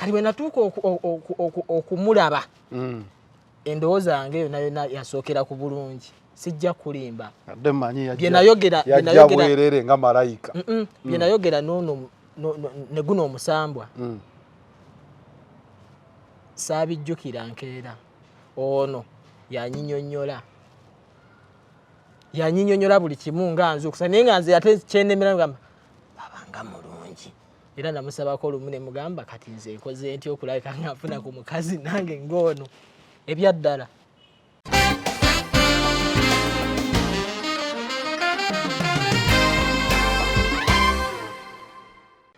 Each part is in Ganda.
Kati bwe natuuka okumulaba, endowooza yange yonna yonna yasookera ku bulungi, sijja kulimba. Adde mmanyi Bye nayogera bye yajja bwerere nga malayika. Bye nayogera noono ne guno omusambwa saabijjukira nkeera. Ono yanyinyonnyola, yanyinyonnyola buli kimu nga nzuukusa, naye nga nze ate kyenemera ngamba baba nga mulungi. Era namusabako olumu ne mugamba, kati nze nkoze ntya okulabika nga nfuna ku mukazi nange ng'ono ebyaddala?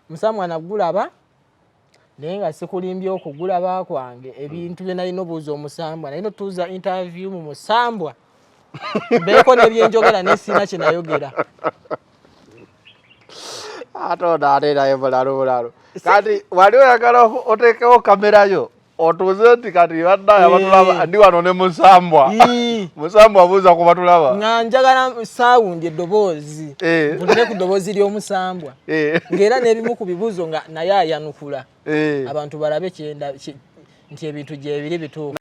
Musamwa nagulaba, naye nga sikulimbye, okugulaba kwange ebintu bye nalina obuuza omusambwa, nalina otuuza interview mu musambwa mbeeko n'ebyenjogera, naye sirina kye nayogera. Ate ono ate naye bulalu bulalu. Kati wali oyagala oteekewo kamera yo otuuze nti kati baddayo abatulaba, ndi wano ne musambwa. Ii. Musambwa, buuza ku batulaba. Nga njagala sound, eddoboozi, mpulire ku ddoboozi ly'omusambwa, ng'era n'ebimu ku bibuuzo nga naye ayanukula, abantu balabe kyenda nti ebintu gyebiri bituufu.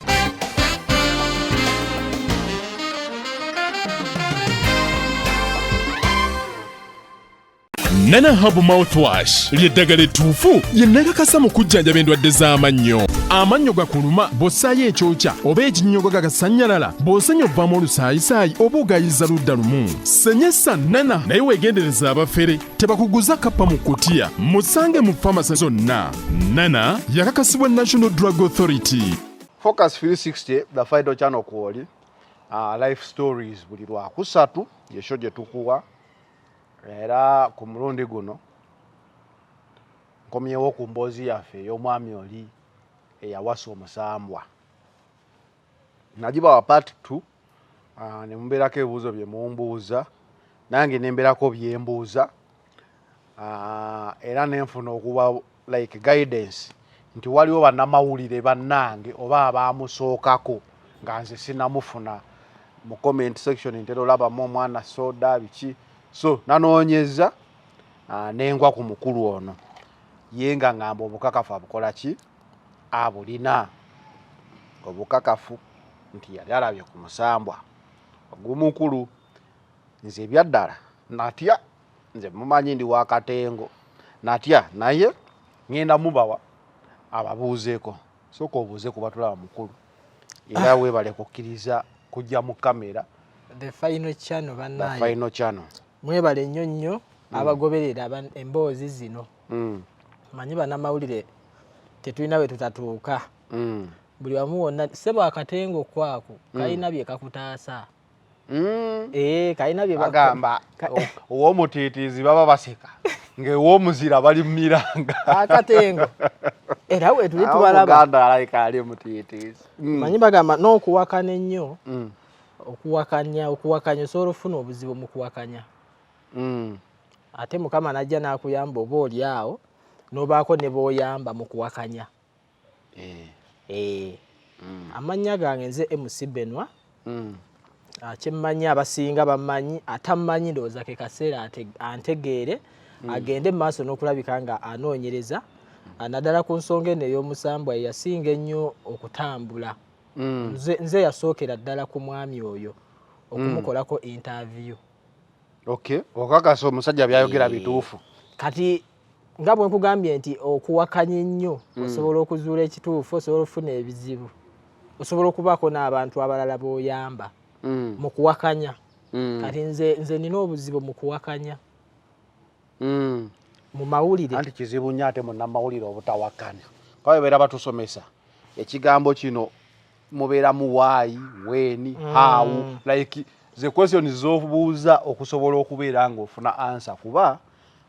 Nana Herbal Mouthwash ly'eddagala ettuufu lye nakakasa mu kujjanjaba endwadde z'amannyo. Amannyo gakuluma bw'ossaayo ekyokya oba ekinnyogo gagasannyalala, bw'osenya ovaamu olusaayisaayi oba ogayiza ludda lumu. Senyesa Nana, naye weegendereza abafere tebakuguza kappa mu kutiya. Musange mu famasi zonna. Nana yakakasibwa National Drug Authority. Focus 360, The Final Channel kwoli. Life stories buli lwakusatu yesho gye tukuwa, era ku mulundi guno nkomyewo ku mboozi yaffe ey'omwami oli eyawasa omusambwa. Nagibawa part 2, ne mubeerako ebibuuzo bye mumbuuza, nange nembeerako byembuuza, era nenfuna okuba like guidance nti waliwo bannamawulire bannange oba abamusookako nga nze sinamufuna. Mu comment section ntera olabamu omwana soda biki, so nanoonyeza, nengwa ku mukulu ono ye nga ngamba obukakafu abukola ki, abulina obukakafu nti yali alabye ku musambwa ogumukulu. Nze ebyaddala natya, nze mumanyi ndi wakatengo, natya, naye ngenda mubawa ababuuzeeko. Sooka obuuze kuba tulaba mukulu, era weebale kukkiriza kujja mu kamera. The Final Channel. The Bannaye, Final Channel. Mwebale nnyo nnyo abagoberera emboozi zino. Manyi bannamawulire tetulina bwe tutatuuka, buli wamu wonna. Sebo, akatengo kwako kalina bye kakutaasa. Ee, kalina bye Bagamba ow'omutiitiizi baba baseka, ng'ew'omuzira bali mu miranga. Akatengo era wetuli tubalaba. Omuganda alabika ali mutiitiizi. Manyi bagamba n'okuwakana ennyo, okuwakanya, okuwakanya osobola okufuna obuzibu mu kuwakanya, ate Mukama najja n'akuyamba, oba oli awo n'obaako ne b'oyamba mu kuwakanya. Eh. Amannya gange nze MC Benwa. Kyemmanyi abasinga bammanyi, atammanyi ndowooza ke kaseera antegeere, agende mu maaso n'okulabika nga anoonyereza, naddala ku nsonga eno ey'omusambwa eyasinga ennyo okutambula. Nze yasookera ddala ku mwami oyo okumukolako interview. Okay, okakasa omusajja byayogera bituufu? Kati nga bwe nkugambye nti okuwakanya ennyo osobola okuzuula ekituufu, osobola okufuna ebizibu, osobola okubaako n'abantu abalala b'oyamba mu kuwakanya. Kati nze nina obuzibu mu kuwakanya mu mawulire. Anti kizibu nnyo ate munnamawulire obutawakana, kuba bebeera batusomesa ekigambo kino, mubeeramu why, when, how, like the questions z'obuuza okusobola okubeera ng'ofuna answer. Kuba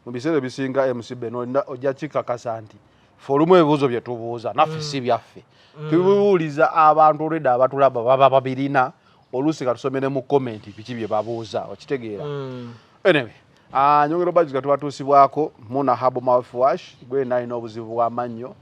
mu biseera ebisinga, MC Beno, ojja kikakasa nti fe olumu ebibuuzo bye tubuuza naffe si byaffe, tubibuuliza abantu olwedda abatulaba baba babirina. Oluusi katusomere mu comment biki bye babuuza, okitegeera? Anyway, nyongera obajuga tubatuusibwako Muna Herbal Mouthwash. Gwena alina obuzibu bw'amannyo,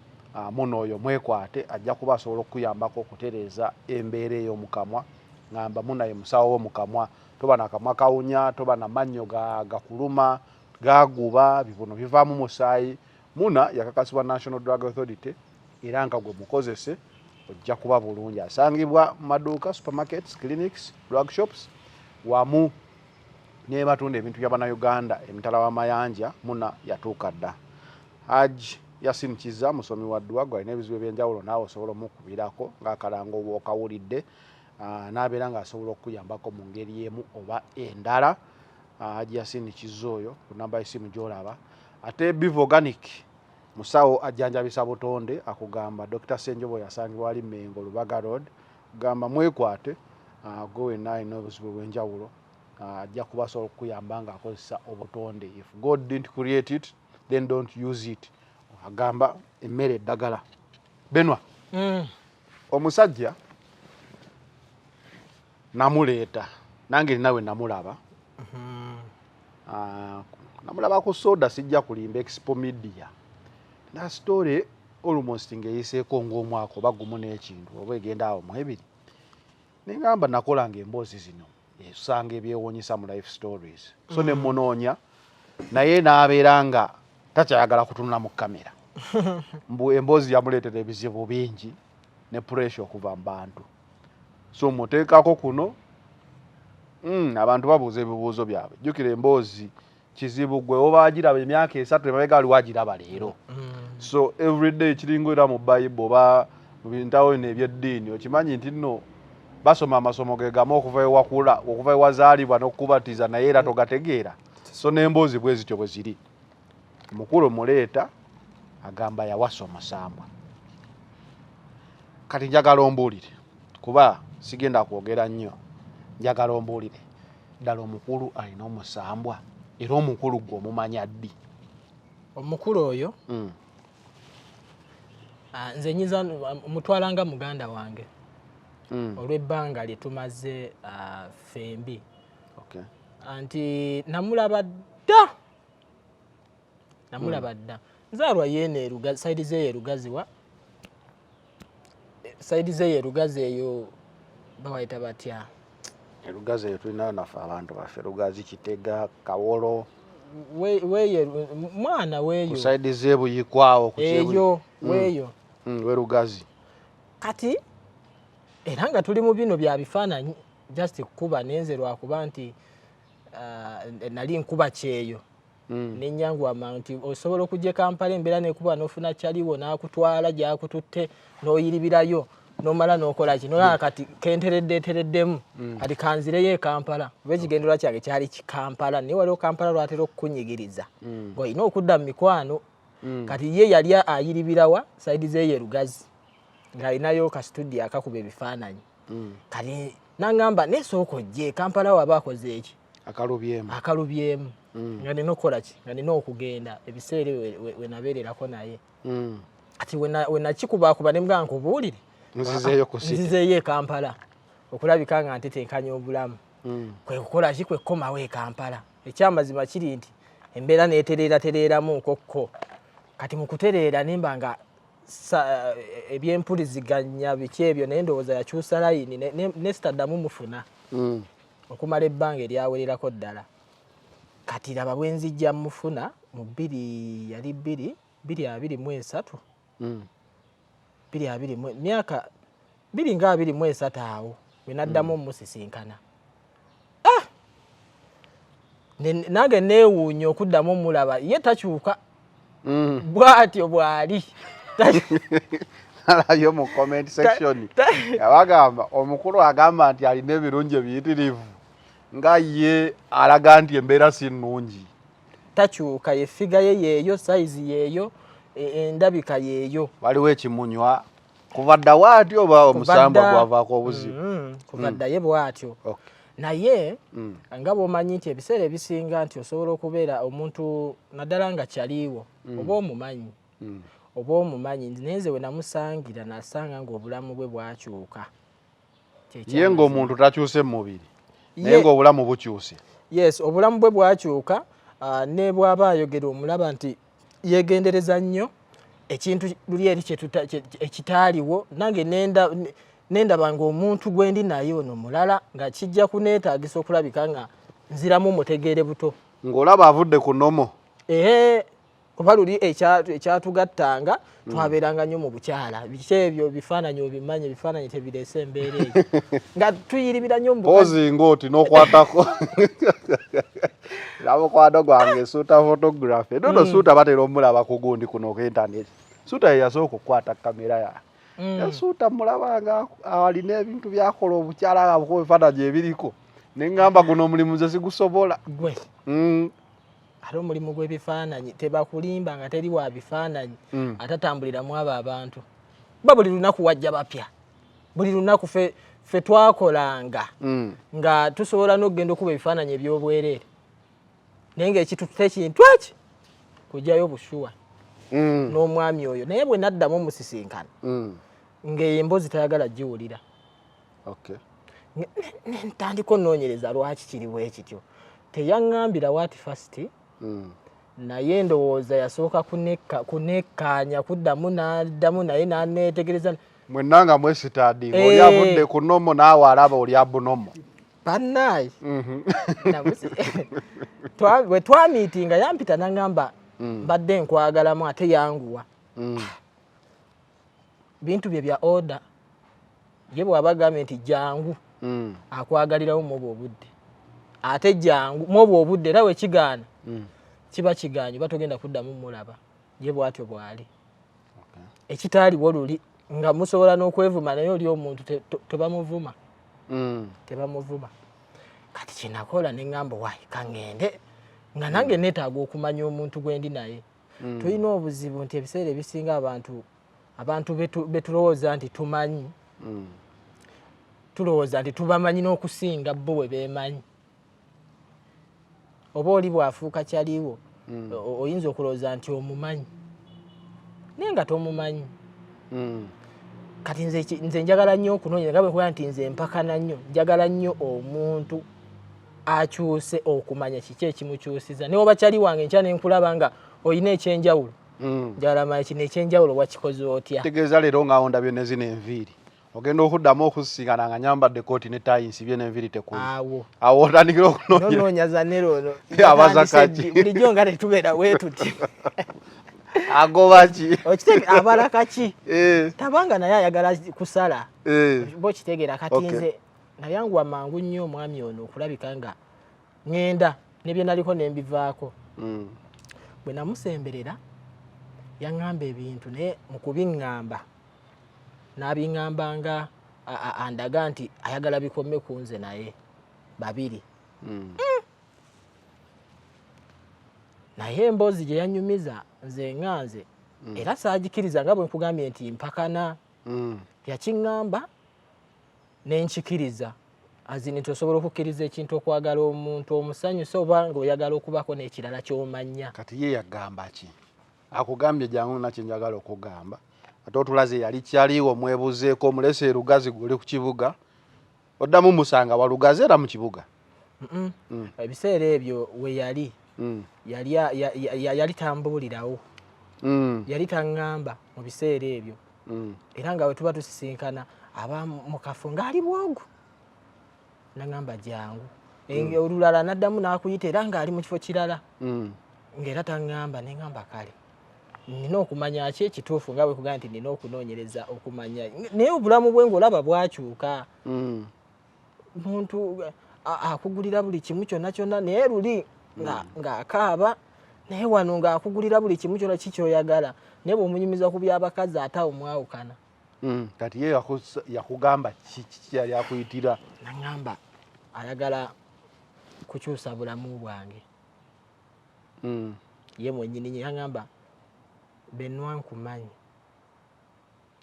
Muna oyo mwekwate, ajja kuba asobola okukuyambako okutereeza embeera ey'omukamwa. Ngamba Muna ye musawo w'omukamwa. Toba nakamwa kawunya, toba na mannyo gakuluma, gaguba, bibuno bivaamu musaayi, Muna yakakasibwa National Drug Authority. Era nga gwe mukozese ojja kuba bulungi. Asangibwa mu maduuka, supermarkets, clinics, drug shops wamu nebatunda ebintu bya Bannayuganda emitala w'amayanja. Muna yatuuka dda. Haj Yasin Kiza musomi wa dduwa. Gwe alina ebizibu ebyenjawulo naawe osobola omukubirako ng'akalango oba okawulidde, n'abeera ng'asobola okukuyambako mu ngeri emu oba endala. Haj Yasin Kiza oyo ku namba y'essimu gy'olaba. Ate Biv Organic musawo ajjanjabisa butonde, akugamba Dr Senjobo, yasangibwa ali Mengo, Lubaga Road. Kugamba mwekwate, gwe wenna alina obuzibu obw'enjawulo, ajja kuba asobola okukuyamba ng'akozesa obutonde. If God didn't create it, then don't use it. Agamba emmere eddagala. Benwa, omusajja namuleeta nange ninawe namulaba. Namulaba ku soda, sijja kulimba, Expo Media na story almost ng'eyiseeko ng'omwaka oba gumu n'ekintu oba egenda awo mu ebiri. Nengamba nakolanga emboozi zino esanga ebyewuunyisa mu life stories, so ne munoonya naye n'abeera nga takyayagala kutunula mu kamera, mbu emboozi yamuleetera ebizibu bingi ne pressure okuva mu bantu. So muteekako kuno, abantu babuuza ebibuuzo byabwe. Jjukira emboozi kizibu, gwe oba agiraba emyaka 3 emabega wali wagiraba leero. So everyday kiringa era mu Bible oba mu bintawo bino ebyeddiini, okimanyi nti nno basoma amasomo ge gamu okuva ewakula, okuva ewazaalibwa n'okukubatiza, naye era togategeera. So n'emboozi bwe zityo bwe ziri. Mukulu muleeta agamba yawasa omusambwa. Kati njagala ombuulire, kuba sigenda kwogera nnyo, njagala ombuulire ddala omukulu alina omusambwa, era omukulu gwe omumanya ddi? Omukulu oyo, nze nyinza mutwala nga muganda wange olw'ebbanga lye tumaze ffembi. Anti namulaba dda, namulaba dda. Nzaalwa yeeno eruga side zeeyo erugaziwa, side zeeyo erugazi eyo bawayita batya? Erugazi eyo tulinayo naffe abantu baffe, Lugazi, Kitega, Kawolo. Weeyo mwana weeyo. Ku side z'ebuyikwawo ku eyo weeyo. Werugazi. Kati era nga tuli mu bino bya bifaananyi, just kukuba nenze lwakuba nti nali nkuba kyeyo, nenyanguwa mangu nti osobola okujja e Kampala embeera nekuba nofuna kyaliwo n'akutwala gyakututte n'oyiribirayo nomala n'okola ki nolaba. Kati kenteredde etereddemu, kati kanzireyo e Kampala oba ekigendererwa kyange kyali kikampala, naye waliwo Kampala lwatera okukunyigiriza ng'olina okudda mu mikwano. Kati ye yali ayiribirawa side zeeyo erugazi ng'alinayo ka studio akakuba ebifaananyi. Kati naŋŋamba nesooka ojje Kampala waba akoze eki Akalubyemu. Akalubyemu, nga nina okukola ki, nga nina okugenda ebiseera ebyo we nabeererako naye. Kati wenakikubakuba ne mugamba nkubuulire, Nzizeeyo ku city. Nzizeeyo e Kampala okulabika nga ntetenkanya obulamu. Kwe kukola ki, kwe kukomawo e Kampala. Ekyamazima kiri nti embeera neetereeratereeramu nkokko. Kati mu kutereera nimba nga ebyempuliziganya biki ebyo, naye ndowooza yakyusa layini nesitaddamu mufuna okumala ebbanga eryawererako ddala. Kati laba bwe nzijja mufuna mu bbiri, yali 2023, myaka 2023 awo bwe naddamu omusisinkana. Ah! Nange neewuunya okuddamu omulaba, ye takyuka, bw'atyo bw'ali. Alabye mu comment section abagamba omukulu agamba nti alina ebirungi ebiyitirivu, nga ye alaga nti embeera si nnungi. Takyuka, ye figure ye yeeyo, size yeeyo, endabika yeeyo. Waliwo ekimunywa kuva dda waati oba omusambwa dda. Gwavaako obuzibu? Kuva dda ye bw'atyo. Naye nga bw'omanyi nti ebiseera ebisinga nti osobola okubeera omuntu naddala nga kyaliiwo oba omumanyi, oba omumanyi. Naye nze we namusangira nasanga ng'obulamu bwe bwakyuka. Ye ng'omuntu takyuse mu mubiri, naye ng'obulamu bukyuse. Yes, obulamu bwe bwakyuka, ne bw'aba ayogera omulaba nti yeegendereza nnyo ekintu luli eri ekitaaliwo. Nange nendaba ng'omuntu gwe ndi naye ono mulala, nga kijja kuneetaagisa okulabika nga nziramu mutegeere buto. Ng'olaba avudde ku normal. Ehe. Kuba luli ekyatugattanga twabeeranga nnyo mu bukyala. Biki ebyo bifaananyi obimanyi, ebifaananyi tebireese embeera eyo nga tuyiribira nnyo mu bukazi. Pozi ng'oti n'okwatako namukwano gwange Suuta Photography nono. Suuta batera omulaba ku gundi kuno ku internet. Suuta ye yasooka okukwata kamera yange. Suuta mulabanga alina ebintu byakola, obukyala nga bukuba ebifaananyi ebiriko, neŋŋamba guno omulimu nze sigusobola. Gwe ate omulimu gw'ebifaananyi tebakulimba nga teri wa bifaananyi atatambuliramu abo abantu ba buli lunaku wajja bapya buli lunaku. Fe twakolanga nga tusobola n'okugenda okuba ebifaananyi ebyobwereere, naye ng'ekitutte ekintu eki kujjayo bushuwa n'omwami oyo. Naye bwe naddamu omusisinkana ng'eyo emboozi tayagala giwulira. Ntandika onoonyereza lwaki kiri bwe kityo. Teyaŋŋambira waati first, naye ndowooza yasooka kunekkaanya kuddamu n'addamu naye n'aneetegereza. Mwenna nga mwesitaadinga, oli avudde ku normal, naawe alaba oli abnormal. Bannaayi, bwe twamiitinga yampita n'aŋŋamba, "Mbadde nkwagalamu, ate yanguwa." Bintu bye bya order. Ye bw'aba agambye nti jangu, akwagalirawo mwoba obudde, ate jangu mwoba obudde, era wekigaana kiba kigaanye, oba togenda kuddamu mulaba. Ye bw'atyo bw'ali. Ekitaaliwo luli nga musobola n'okwevuma, naye oli omuntu tebamuvuma. Tebamuvuma. Kati kyenakola ne ŋŋamba, "Wayi, kaŋŋende," nga nange neetaaga okumanya omuntu gwe ndi naye. Tulina obuzibu nti ebiseera ebisinga abantu betulowooza nti tumanyi, tulowooza nti tubamanyi n'okusinga bo bwe beemanyi. Oba oli bw'afuuka kyaliwo, oyinza okulowooza nti omumanyi, naye nga tomumanyi. Kati nze njagala nnyo okunoonya, nga bwekuba nti nze mpakana nnyo, njagala nnyo omuntu akyuse, okumanya kiki ekimukyusiza. Naye oba kyali wange nkya nenkulaba nga olina ekyenjawulo, njagala manya kino ekyenjawulo wakikoze otya. Tegeeza leero nga ondabye ne zino enviiri, ogenda okuddamu okusisinkana nga nyambadde kooti ne taayi nsibye n'enviiri tekuli. Awo. Awo otandikira okunoonya. Nonoonya zanero ono. Abaza Yatandise kaki? ddi? Bulijjo nga tetubeera weetuti. Agoba ki? Okitege abala kaki? Tabanga naye ayagala kusala. Bo kitegeera kati. Nze nayanguwa mangu nnyo omwami ono okulabika nga ŋŋenda ne bye naliko ne mbivaako. Bwe namusemberera yaŋŋamba ebintu, naye mu kubiŋŋamba n'abiŋŋamba nga andaga nti ayagala bikome ku nze naye babiri. Naye emboozi gye yanyumiza nze nga nze era saagikiriza, nga bwe nkugambye nti mpakana. Yakiŋŋamba nenkikiriza azini nti osobola okukkiriza ekintu okwagala omuntu omusanyusa, oba ng'oyagala okubaako n'ekirala ky'omanya. Kati ye yagamba ki? Akugambye jangu nakye njagala okugamba, ate otulaze yali kyaliwo, mwebuzeeko, omulese erugazi, guli ku kibuga, oddamu musanga walugazi era mu kibuga? Ebiseera ebyo we yali yali yali tambuulirawo. Yali taŋŋamba mu biseera ebyo. Era nga bwe tuba tusisinkana aba mu kafo ng'ali bwogu, naŋŋamba jangu. Olulala naddamu n'akuyita era ng'ali mu kifo kirala, ng'era taŋŋamba. Neŋŋamba kale nina okumanya ki ekituufu, nga bwe kugamba nti nina okunoonyereza okumanya. Naye obulamu bwe ng'olaba bwakyuka. Muntu akugulira buli kimu kyonna kyonna, naye luli ng'akaaba, naye wano ng'akugulira buli kimu kyonna kikyoyagala, naye bw'omunyumiza ku byabakazi ate awo mwawukana. Kati ye yakugamba ki yali akuyitira? Naŋŋamba ayagala kukyusa bulamu bwange. Ye mwennyini yaŋŋamba, "Benwa, nkumanyi,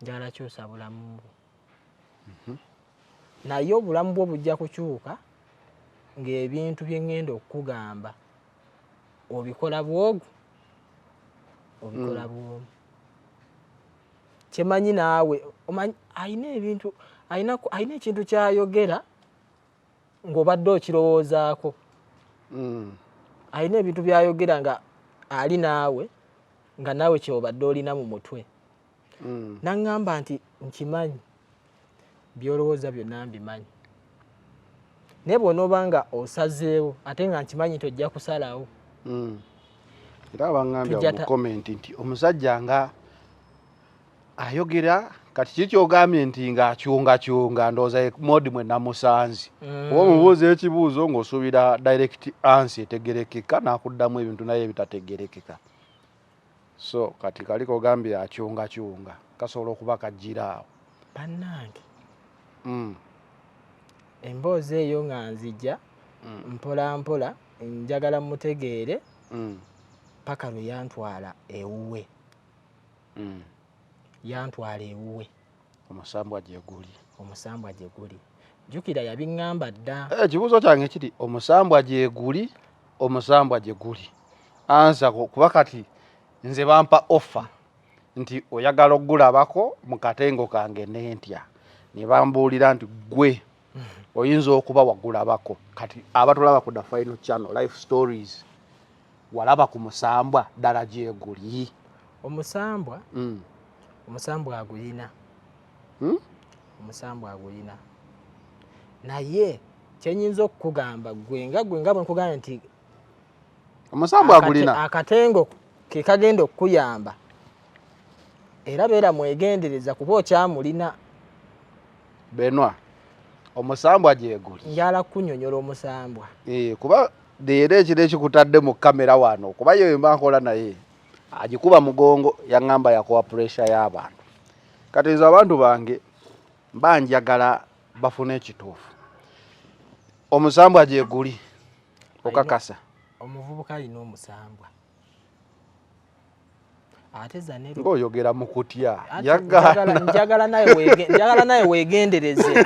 njagala kyusa bulamu bwo, naye obulamu bwo bujja kukyuka ng'ebintu bye ŋŋenda okukugamba obikola bwogu, obikola bwomu." Kyemanyi naawe omanyi alina ebintu, alina ekintu kyayogera ng'obadde okirowoozaako. Alina ebintu byayogera nga ali naawe, nga naawe kyobadde olina mu mutwe. Naŋŋamba nti, "Nkimanyi byolowooza byonna mbimanyi, naye bw'onooba nga osazeewo, ate nga nkimanyi nti ojja kusalawo, Era baŋŋambye Tujja mu comment nti omusajja nga ayogera kati kiki kyogambye nti ng'akyungakyunga, ndowooza mode mwe namusanze. Oba omubuuza ekibuuzo ng'osuubira direct answer etegerekeka, n'akuddamu ebintu naye ebitategerekeka. So kati kali kogambye akyungakyunga kasobola okuba kajjira awo. Bannange, emboozi eyo nga nzija mpola mpola, njagala mutegeere paka lwe yantwala ewuwe. Yantwala ewuwe. Omusambwa gye guli. Omusambwa gye guli. Jjukira yabiŋŋamba dda. Eh, ekibuuzo kyange kiri, omusambwa gye guli, omusambwa gye guli, answer kuba kati nze bampa offer nti oyagala okugulabako mu katengo kange nentya, ne bambuulira nti gwe oyinza okuba wagulabako. Kati abatulaba ku The Final Channel Life Stories, walaba ku musambwa ddala gyeguli? Omusambwa, omusambwa agulina. Omusambwa agulina, naye kyenyinza okukugamba gwe nga bwe nkugambye nti Omusambwa agulina. Akatengo ke kagenda okukuyamba, era beera mwegendereza kuba okyamulina. Benwa, omusambwa gyeguli? Njala kukunyonyola omusambwa. Eh, kuba leero ekiro ekikutadde mu kamera wano, kuba ye mba nkola naye agikuba mugongo, yaŋŋamba yakuwa pressure y'abantu. Kati nze abantu bange mba njagala bafune ekituufu. Omusambwa gyeguli, okakasa? Omuvubuka alina omusambwa, ate Zanero Ng'oyogera mu kutya. Anti Yagaana. Njagala naye weegendereze,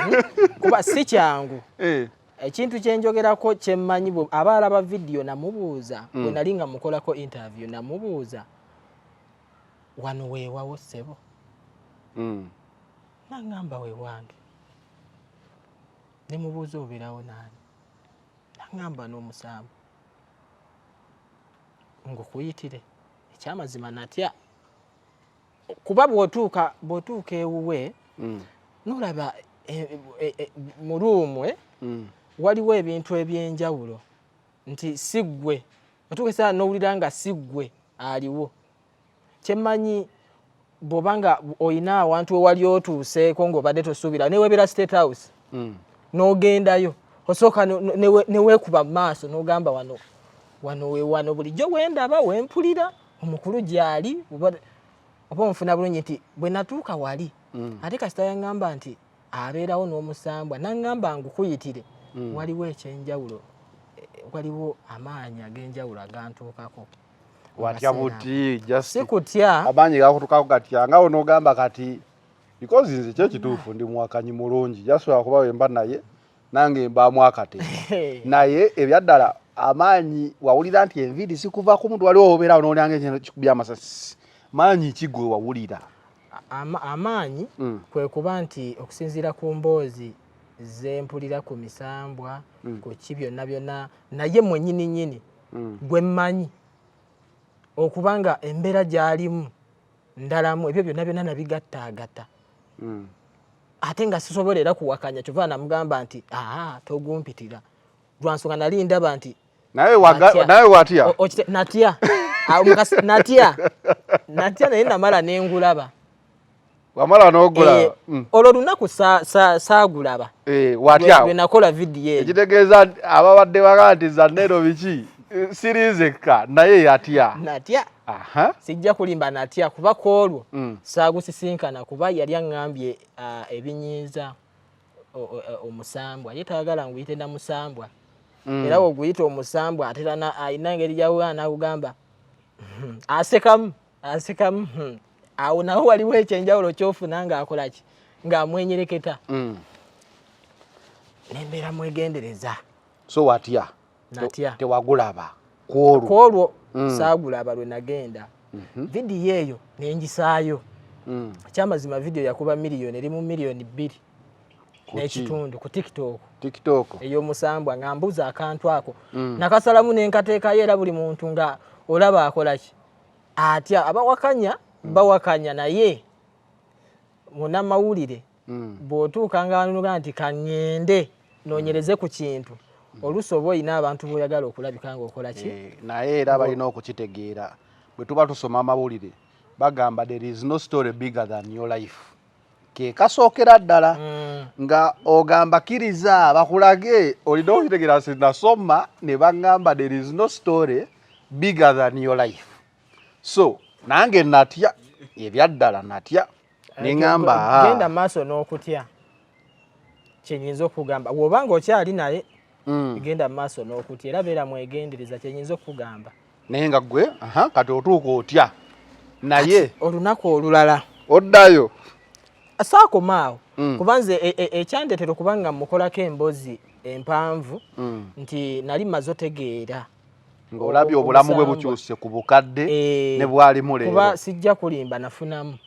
Kuba si kyangu. Ekintu kyenjogerako kyemmanyi, aba alaba vidiyo namubuuza bwe nali nga mukolako interview, namubuuza, "Wano weewawo, ssebo?" Naŋŋamba, "Weewange." Ne mubuuza, "Obeerawo naani?" Naŋŋamba, "N'omusambu ngukuyitire." Ekyamazima natya, kuba bw'otuuka ewuwe nolaba mu room waliwo ebintu ebyenjawulo nti si ggwe otuuka esaa n'owulira nga si ggwe aliwo. Kyemmanyi, bw'oba nga oyina awantu wewali otuuseeko ng'obadde tosuubira, newebeera State House, n'ogendayo, osooka neweekuba mu maaso n'ogamba, "Wano, wano we wano bulijjo wendaba, wempulira omukulu gyali." Oba onfuna bulungi nti bwe natuuka wali, ate kasita yaŋŋamba nti abeerawo n'omusambwa, naŋŋamba ngukuyitire, waliwo ekyenjawulo, waliwo amaanyi ag'enjawulo agantuukako mu Watya? kaseera Buti just si kutya. Amaanyi gakutukako gatya nga onoogamba kati? Because nze kyekituufu, ndi muwakanyi mulungi, jasobola kuba wemba naye nange mbaamu akate, naye ebyaddala amaanyi wawulira nti enviiri zikuva ku muntu, waliwo obeerawo n'olyanga ekintu kikubya amasasi, maanyi ki gwe wawulira? Amaanyi kwe kuba nti okusinziira ku mboozi zempulira ku misambwa, ku ki byonna byonna, naye mwennyini nnyini gwe mmanyi okuba nga embeera gy'alimu ndalamu, ebyo byonna byonna nabigattaagatta, ate nga sisobola era kuwakanya. Kyova namugamba nti, "Aa, togumpitira," lwansonga nali ndaba nti Naye Natya. Naye watya? Natya. Ah, natya, natya, naye namala nengulaba. Wamala n'ogulaba? Eh, olwo lunaku saagulaba. Eh, watya? Lwe nakola vidiyo eyo. Ekitegeeza ababadde bagaa nti Zanero biki, sirinzekka, naye yatya. Natya. Aha. Sijja kulimba, natya, kuba ku olwo saagusisinkana, kuba yali aŋŋambye ebinyiiza omusambwa. Ye tayagala nguyite na musambwa. Era woguyita omusambwa, ate era alina engeri gyawugaa n'agugamba, asekamu asekamu, Awo nawo waliwo ekyenjawulo kyofuna ng'akola ki, ng'amwenyereketa. Nembeera mwegendereza. So watya? Natya. Tewagulaba kwolwo? Kwolwo saagulaba. Lwe nagenda, vidiyo eyo nengisaayo. Ekyamazima, vidiyo yakuba miliyoni, eri mu 2.2 miliyoni Ku ki? n'ekitundu ku TikTok. TikTok. Ey'omusambwa, nga mbuza akantu ako, nakasalamu nenkateekayo, era buli muntu nga olaba akola ki, atya. Abawakanya bawakanya, naye munnamawulire bw'otuuka nga nuga nti kaŋŋende noonyereze ku kintu. Oluusi oba olina abantu b'oyagala okulabika ng'okola ki. Naye era balina okukitegeera, bwe tuba tusoma amawulire bagamba, "There is no story bigger than your life." Ke kasookera ddala nga ogamba kkiriza bakulage, olina okukitegeera. Sinasoma ne baŋŋamba, "There is no story bigger than your life." So nange natya, ebyaddala natya, neŋŋamba, "Ah." Genda maaso n'okutya. Kyenyinza okugamba, bw'oba ng'okyali naye, genda maaso n'okutya era beera mwegendereza. Kyenyinza okugamba. Naye nga gwe, aha, kati otuuka otya naye? Olunaku olulala oddayo. Saakomaawo, kuba nze ekyandeetera okuba nga mukolako emboozi empanvu nti nali maze otegeera ng'olabye obulamu bwe omusambwa. Bukyuse ku bukadde ne bwalimu leero. Kuba sijja kulimba, nafunamu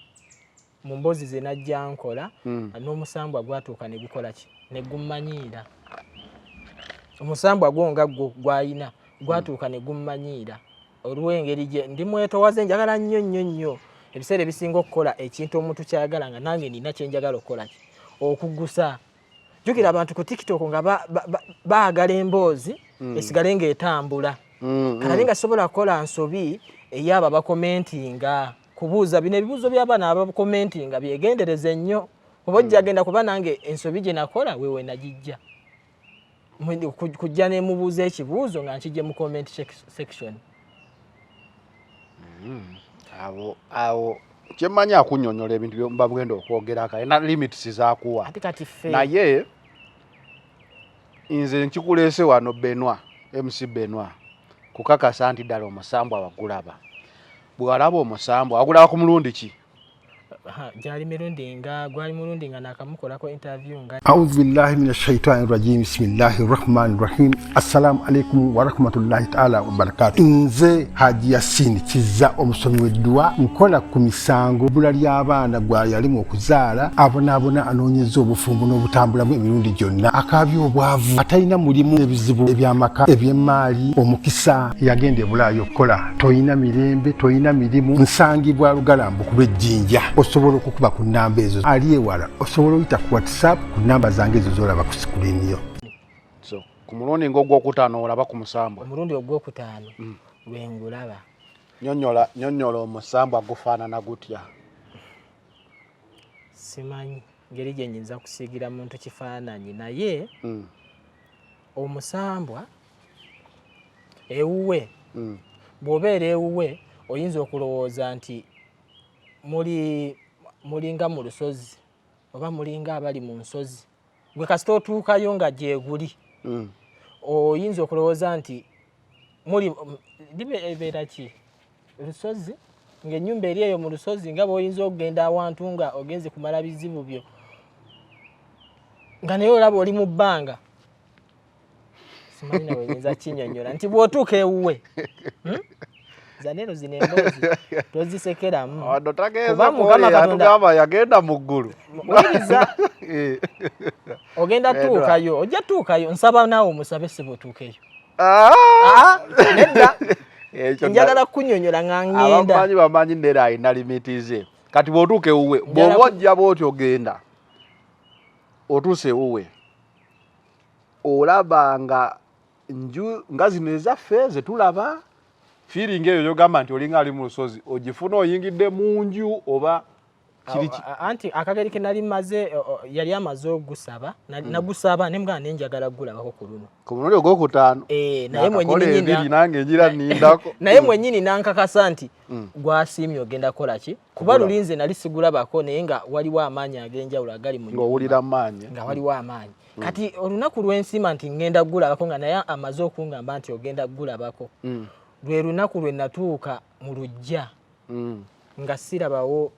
mu mboozi ze najja nkola n'omusambwa gwatuuka ne gukola ki, ne gummanyiira. Omusambwa gwo nga gwo gwayina gwatuuka ne gummanyiira olw'engeri gye ndi mwetowaze. Njagala nnyo nnyo nnyo ebiseera ebisinga okukola ekintu omuntu kyayagala, nga nange nina kyenjagala okukola ki, okugusa. Jjukira abantu ku TikTok nga baagala emboozi esigale ng'etambula. Kale nga sobola kukola nsobi ey'abo abakomentinga kubuuza bino ebibuuzo by'abaana abakomentinga. Byegendereze nnyo, oba ojja genda kuba nange ensobi gye nakola wewe nagijja kujja nemubuuza ekibuuzo nga nkijje mu comment section. Awo awo kyemmanyi akunnyonnyola ebintu byomba bwenda okwogerako, alina limits zakuwa. Ate kati ffe Naye nze nkikuleese wano, Benwa, MC Benwa, kukakasa nti ddala omusambwa wagulaba. Bwewalaba omusambwa, wagulaba ku mulundi ki? Aha, gyali mirundi nga gwali mulundi nga nakamukolako interview nga أعوذ بالله من الشيطان الرجيم، بسم الله الرحمن الرحيم. السلام عليكم ورحمة الله تعالى وبركاته. Nze Haji Yasini Kiza, omusomi w'edduwa. Nkola ku misango, bbula ly'abaana, gwa yalimu okuzaala, abonaabona, anoonyeza obufumbo n'obutambulamu emirundi gyonna, akaabya obwavu, atalina mulimu, ebizibu eby'amaka, eby'emmaali, omukisa, yagenda ebulaayo okukola, toyina mirembe, toyina mirimu. Nsangibwa Lugalambu ku lw'Ejjinja. Osobola okukuba ku nnamba ezo. Ali ewala osobola oyita ku WhatsApp ku nnamba zange ezo zolaba ku screen yo. So ku mulundi ng'ogwokutaano olaba ku musambwa? Omulundi ogwokutaano lwengulaba. Nyonnyola, nyonnyola, omusambwa gufaanana gutya? Simanyi ngeri gye nyinza kusiigira muntu kifaananyi, naye omusambwa ewuwe, bw'obeera ewuwe oyinza okulowooza nti muli mulinga mu lusozi oba mulinga abali mu nsozi. Gwe kasita otuukayo nga gyeguli, oyinza okulowooza nti muli libeera ki, lusozi, ng'ennyumba eri eyo mu lusozi, nga bw'oyinza okugenda awantu nga ogenze kumala bizibu byo, nga naye olaba oli mu bbanga. Simanyi nawe nyinza kinyonyola nti bw'otuuka ewuwe, Zaneero zino emboozi tozisekeramu. Wano tageeza. Kuba Mukama Katonda Atugamba yagenda mu ggulu. Wuliriza. Ogenda Edwa. tuukayo, ojja tuukayo. Nsaba naawe omusabe siba otuukeyo. Ah! Ah, nedda. Ekyo Njagala kunyonyola nga ŋŋenda. Abamanyi bamanyi nera alina limit ze. Kati bw'otuuka ewuwe, Njagala bw'oba ojja bw'oti ogenda otuuse ewuwe, olaba nga nju nga zino ezaffe zetulaba, feeling eyo yogamba nti olinga ali mu lusozi ogifuna oyingidde mu nju oba kiri Anti akageri ke nali maze yali amaze ogusaba, nagusaba ne mugamba nenjagala gulabako ku luno. Ku mulundi ogwokutaano. Eh, naye Nakakola mwennyini ebiri nange ngira nindako. Naye mwennyini nankakasa nti gwasiimye ogenda kukola ki, kuba Kugulaba. lulinze nali sigulabako, naye nga waliwo amaanyi ag'enjawulo agali mu nnyumba. Ng'owulira maanyi. Nga waliwo amaanyi. Kati olunaku lwensiima nti ŋŋenda gulabako, nga naye amaze okungamba nti ogenda gulabako, lwe lunaku lwe natuuka mu luggya nga sirabawo,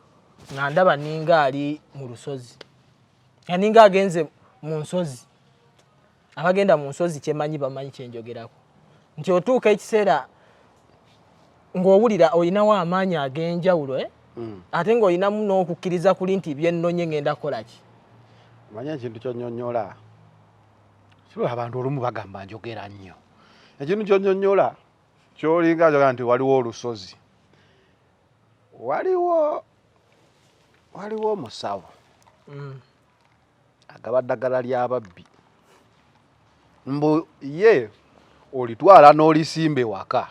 nga ndaba ninga ali mu lusozi, nga ninga agenze mu nsozi. Abagenda mu nsozi kyemanyi bamanyi kyenjogerako, nti otuuka ekiseera ng'owulira olinawo amaanyi ag'enjawulo, eh? Ate ng'olinamu n'okukkiriza kuli nti byennonye ngenda kukola ki. Manye ekintu kyonyonyola sibula, abantu olumu bagamba njogera nnyo. Ekintu kyonyonyola kyolinga njogera nti waliwo olusozi, waliwo omusawo agaba ddagala ly'ababbi. Mbu ye olitwala n'olisimba ewaka,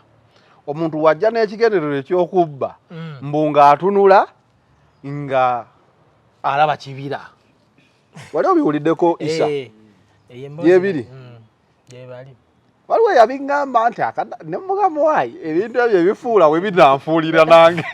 omuntu wajja n'ekigendererwa ekyokubba, mbu ng'atunula nga alaba kibira. Wali obiwuliddeko, Isa? Eh, eyo emboozi. Gyebiri? Gyebali. Waliwo yabiŋŋamba nti ne mugamba, waayi, ebintu ebyo ebifuula we binanfuulira nange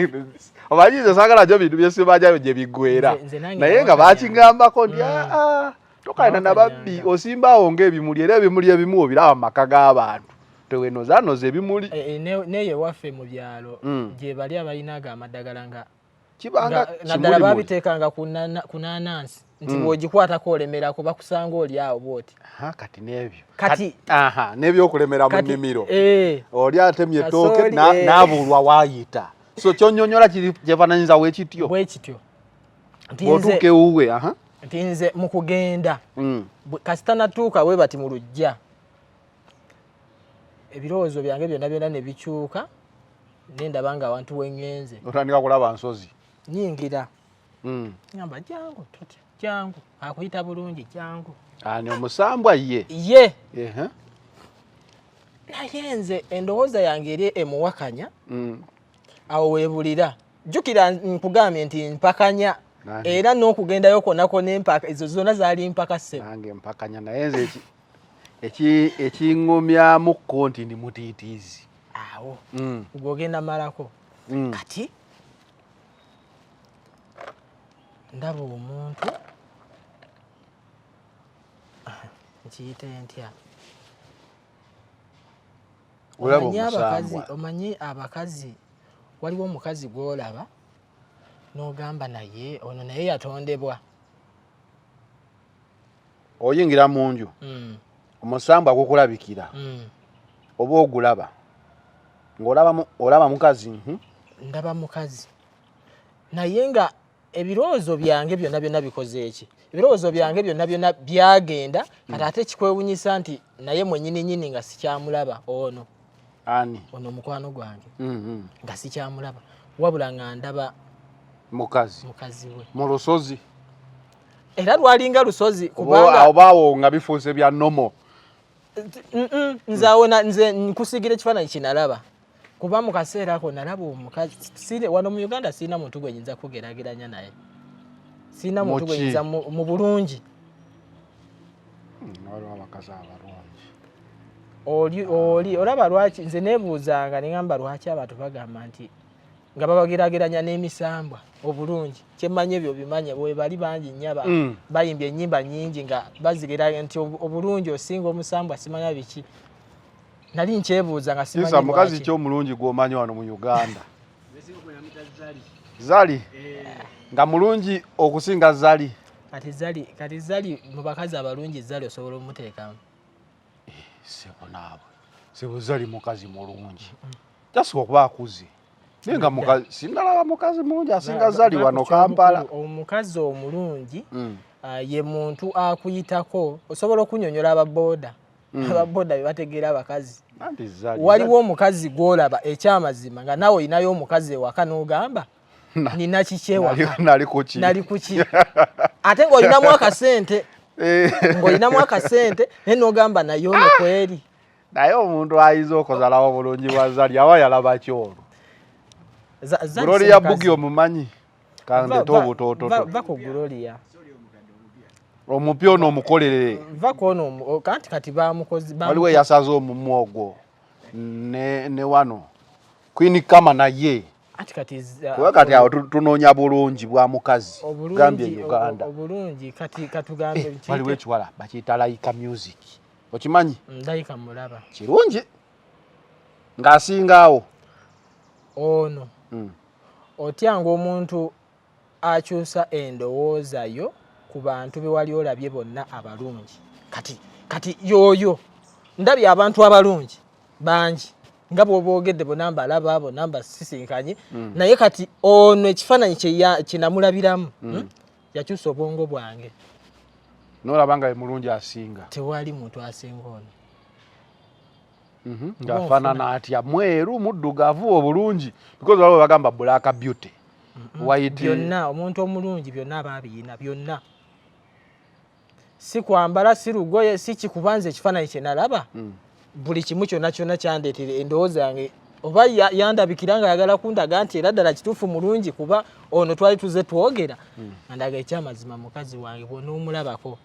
omanyize saagala gyo bintu byesimajayo gye biggweera. Nze nange Naye nga nawakanyanga. bakiŋŋambako nti aa, tokalina nababbi, Nawakanyanga. osimbaawo ng'ebimuli, era ebimuli ebimu obiraba mu maka g'abantu, tewenozaanoza ebimuli. Eh, eh, neyo ewaffe mu byalo gye bali abalina ago amaddagala nga Kibanga naddala kimulimuli. babiteekanga ku nanansi nti bw'ogikwatako olemerako, bakusanga oli awo bwoti. Aha, kati n'ebyo Kati aha, n'ebyokulemera mu nnimiro, eh, oli atemye ettooke Kasooli, eh. n'abuulwa waayita. So kyonnyonnyola kiri kyefaananyiza weekityo. Bwe kityo nti Bw'otuuka ewuwe, aha. Nti nze mu kugenda, kasita natuuka bwe bati mu luggya, ebirowoozo byange byonna byonna ne bikyuka, nendaba nga awantu weŋŋenze Otandika kulaba nsozi. Nyingira, ngamba, "Jangu, totya, jangu, akuyita bulungi, jangu." Ani, omusambwa ye? Ye. Ehe. Naye nze endowooza yange eri emuwakanya. Awo weebulira, jjukira nkugambye nti mpakanya. Nange. Era n'okugendayo kwonna kwonna empaka ezo zonna zaali mpaka, ssebo. Nange mpakanya, naye nze ekiŋŋumyamukko nti ndi mutiitiizi. Awo gwogenda malako. Kati ndaba omuntu, nkiyite ntya? Olaba Omanyi abakazi, omusambwa. omanyi abakazi, waliwo omukazi gw'olaba n'ogamba, naye ono naye yatondebwa. Oyingira mu nju, omusambwa gukulabikira, oba ogulaba ng'olaba olaba mukazi. Ndaba mukazi, naye nga ebirowoozo byange byonna byonna bikoze eki? Ebirowoozo byange byonna byonna byagenda. Kati ate kikwewunyisa nti naye mwenyini nyini nga sikyamulaba ono. Ani? Ono mukwano gwange, nga sikyamulaba, wabula nga ndaba Mukazi. Mukazi we. Mu lusozi. Era lwalinga lusozi. Oba Kubanga obaawo nga bifuuse bya nomo. Nze awo nze nkusigira ekifaananyi kinalaba, kuba mu kaseera ako nalaba omukazi. Wano mu Uganda sirina muntu gwe nyinza kugeraageranya naye, sirina muntu gwe Mu ki? nyinza mu bulungi. Waliwo abakazi abalungi. Oli olaba lwaki nze neebuuzanga neŋamba lwaki abantu bagamba nti nga babageraageranya n'emisambwa obulungi. Kyemmanyi ebyo bimanye bwe bali bangi nnyo bayimbye ennyimba nnyingi nga bazigera nti obulungi osinga omusambwa, simanya biki. Nali nkyebuuza nga simanyi Isa, mukazi lwaki. ki omulungi gw'omanyi wano mu Uganda? Zali nga mulungi okusinga Zali? Kati Zali, kati Zali mu bakazi abalungi, Zali osobola omuteekamu? Sebo naabwe, sebo, Zali mukazi mulungi, jasobola okuba akuze, naye nga mukazi sinalaba mukazi mulungi asinga Zali wano Kampala. Omukazi omulungi ye muntu akuyitako, osobola okunyonyola ababooda. Ababooda be bategeera abakazi. Anti Zali Waliwo omukazi gw'olaba ekyamazima nga naawe olinayo omukazi ewaka n'ogamba, "Nina kiki ewaka?" Nali kuki? Nali kuki? Ate ng'olinamu akasente, ng'olinamu akasente, naye n'ogamba, "Naye ono kweri." Naye omuntu ayinza okozalawo obulungi bwa Zali aba yalaba kyolwo. Zali si Gloria mukazi. Bugi omumanyi? Kandete obutoototo. Va ku Gloria. Omupya ono omukolerere. Va ku ono kanti kati bamukozi Waliwo eyasaze omumwa ogwo ne wano Queen Kama naye. Ati kati Kuba kati awo tunoonya bulungi bwa mukazi. Obulungi Gambye Uganda. Obulungi kati katugambe Waliwo ekiwala bakiyita Laika Music, okimanyi? Ndayika mulaba. Kirungi ng'asingaawo. Ono otyanga omuntu akyusa endowooza yo ku bantu be wali olabye bonna abalungi. Kati yoyo ndabye abantu abalungi bangi nga bw'oboogedde, bonna mbalaba, bonna mbasisinkanye, naye kati ono ekifaananyi kyenamulabiramu, Yakyusa obwongo bwange. Nolaba nga ye mulungi asinga. Tewali muntu asinga ono. Ng'afaanana atya? Mweru, muddugavu, obulungi? Because waliwo bagamba black beauty, white. Byonna, omuntu omulungi byonna aba abiyina byonna. Si kwambala, si lugoye, si kikubanza ekifaananyi kye nalaba. Buli kimu kyonna kyonna kyandeetera endowooza yange oba yandabikira nga ayagala kundaga nti era ddala kituufu mulungi, kuba ono twali tuze twogera andaga ekyamazima mukazi wange bw'onoomulabako.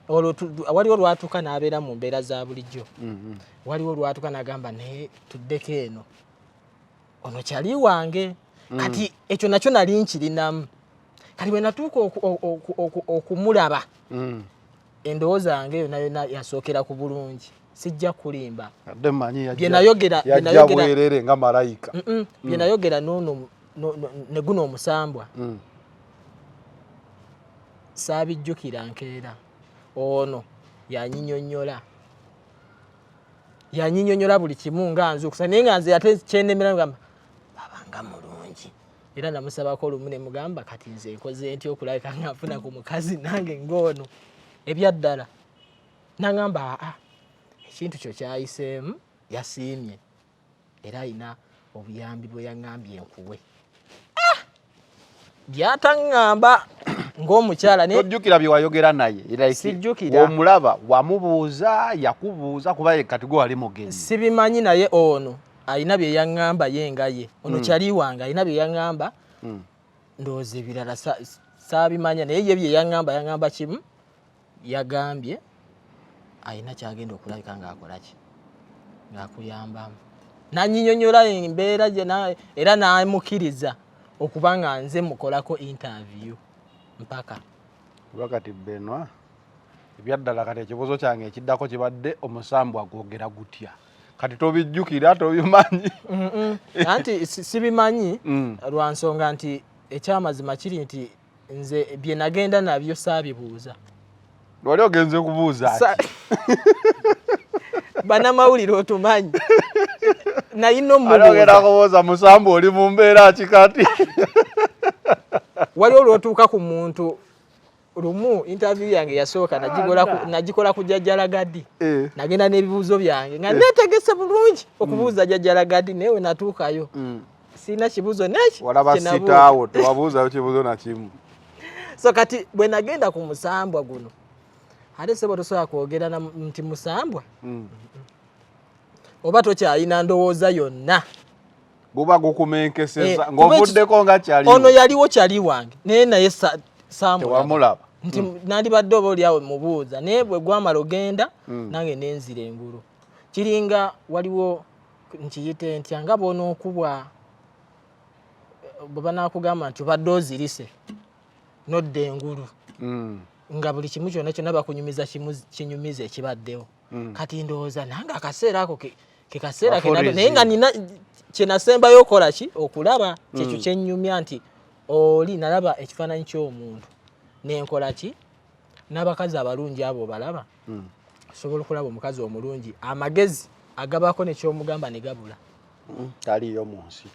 Olwo waliwo lwatuuka n'abeera mu mbeera za bulijjo, waliwo lwatuuka n'agamba naye tuddeko eno, ono kyali wange. Kati ekyo nakyo nali nkirinamu. Kati bwe natuuka okumulaba, endowooza yange yonna yonna yasookera ku bulungi, sijja kulimba. Adde mmanyi Bye nayogera- bye yajja bwerere nga malayika. Bye nayogera n'ono ne guno omusambwa saabijjukira nkeera. Ono yanyinyonnyola buli kimu nga nzuukusa, naye nga nze ate kyenemera ngamba baba nga mulungi. Era namusabako olumu ne mugamba, kati nze nkoze ntya okulabika nga nfuna ku mukazi nange ng'ono ebyaddala? Nangamba, aa, ekintu kyo kyayiseemu, yasiimye era alina obuyambi bwe yaŋŋambye nkuwe. Ah! Byataŋŋamba ng'omukyala naye Tojjukira bye wayogera naye? Like, Sijjukira. Omulaba, wamubuuza, yakubuuza? Kuba ye kati gwe wali mugenyi. Sibimanyi, naye ono alina bye yaŋŋamba ye nga ye ono kyali wange, alina bye yaŋŋamba. Ndowooza ebirala saabimanya, naye ye bye yaŋŋamba, yaŋŋamba kimu, yagambye alina kyagenda okulabika ng'akola ki, ng'akuyambamu, nanyinyonyola embeera gye era n'amukkiriza okuba nga nze mukolako interview mpaka. Kuba kati Benwa, ebyaddala kati ekibuuzo kyange ekiddako kibadde omusambwa gwogera gutya? Kati tobijjukira, tobimanyi. Anti sibimanyi lwa nsonga nti ekyamazima kiri nti nze bye nagenda nabyo saabibuuza. Wali ogenze kubuuza ki? Bannamawulire otumanyi, nayina Ali ogenda omubuuza. kubuuza musambwa oli mu mbeera ki kati? Waliwo lwotuuka ku muntu lumu, interview yange yasooka nagikola ku Jajjalagadi. Nagenda n'ebibuuzo byange nga neetegese bulungi okubuuza Jajjalagadi, naye we natuukayo sirina kibuuzo neki Walaba kye nabuuza. Sitaawo tewabuuzayo kibuuzo na kimu. So kati bwe nagenda ku musambwa guno, ate sebo tosobola kwogera nti musambwa oba tokyalina ndowooza yonna. Guba gukumenkeseza Eh, ng'ovuddeko nga kyali. Ono yaliwo kyali wange, naye saamulaba. Tewamulaba. Nti nandibadde oba oliawo mubuuza, naye bwe gwamala ogenda nange nenzira engulu. Kiringa waliwo nkiyite ntya, nga bw'onookubwa bwe banaakugamba nti obadde ozirise nodda engulu, nga buli kimu kyonna kyonna bakunyumiza kimu kinyumiza ekibaddewo. Kati ndowooza nange akaseera ako ke kaseera ke naye nga nina kye nasembayo okola ki, okulaba kyekyo kyennyumya nti oli nalaba ekifaananyi ky'omuntu nenkola ki. N'abakazi abalungi abo balaba, osobola okulaba omukazi omulungi, amagezi agabako nekyomugamba ne gabula. Taliyo mu nsi.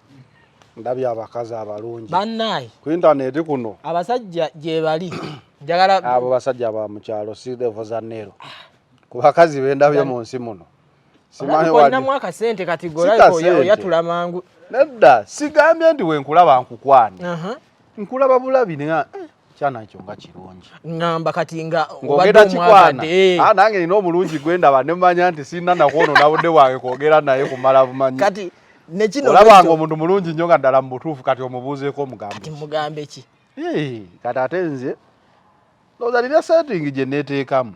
Ndabye abakazi abalungi Bannaayi, ku intaneti kuno. Abasajja gye bali, njagala Abo basajja ba mu kyalo, si level za Nero. Ku bakazi bendabye mu nsi muno, simanyi Olabika olinamu akasente kati Si golabika kasente. oyatula mangu. Nedda, sigambye nti wenkulaba nkukwane. Nkulaba bulabi naye kyana ekyo nga kirungi. Ŋŋamba kati nga Ng'ogenda obadde kikwana. omwagadde. Ah, nange nina omulungi gwendaba nemanya nti sirina nakwonoona budde bwange kwogera naye kumala bumanyi. Kati nekino Olabanga omuntu mulungi nnyo nga ddala mu butuufu, kati omubuuzeeko omugambe Kati ki? mugambe ki? Eh, kati ate nze ndowooza nina setting gye neeteekamu.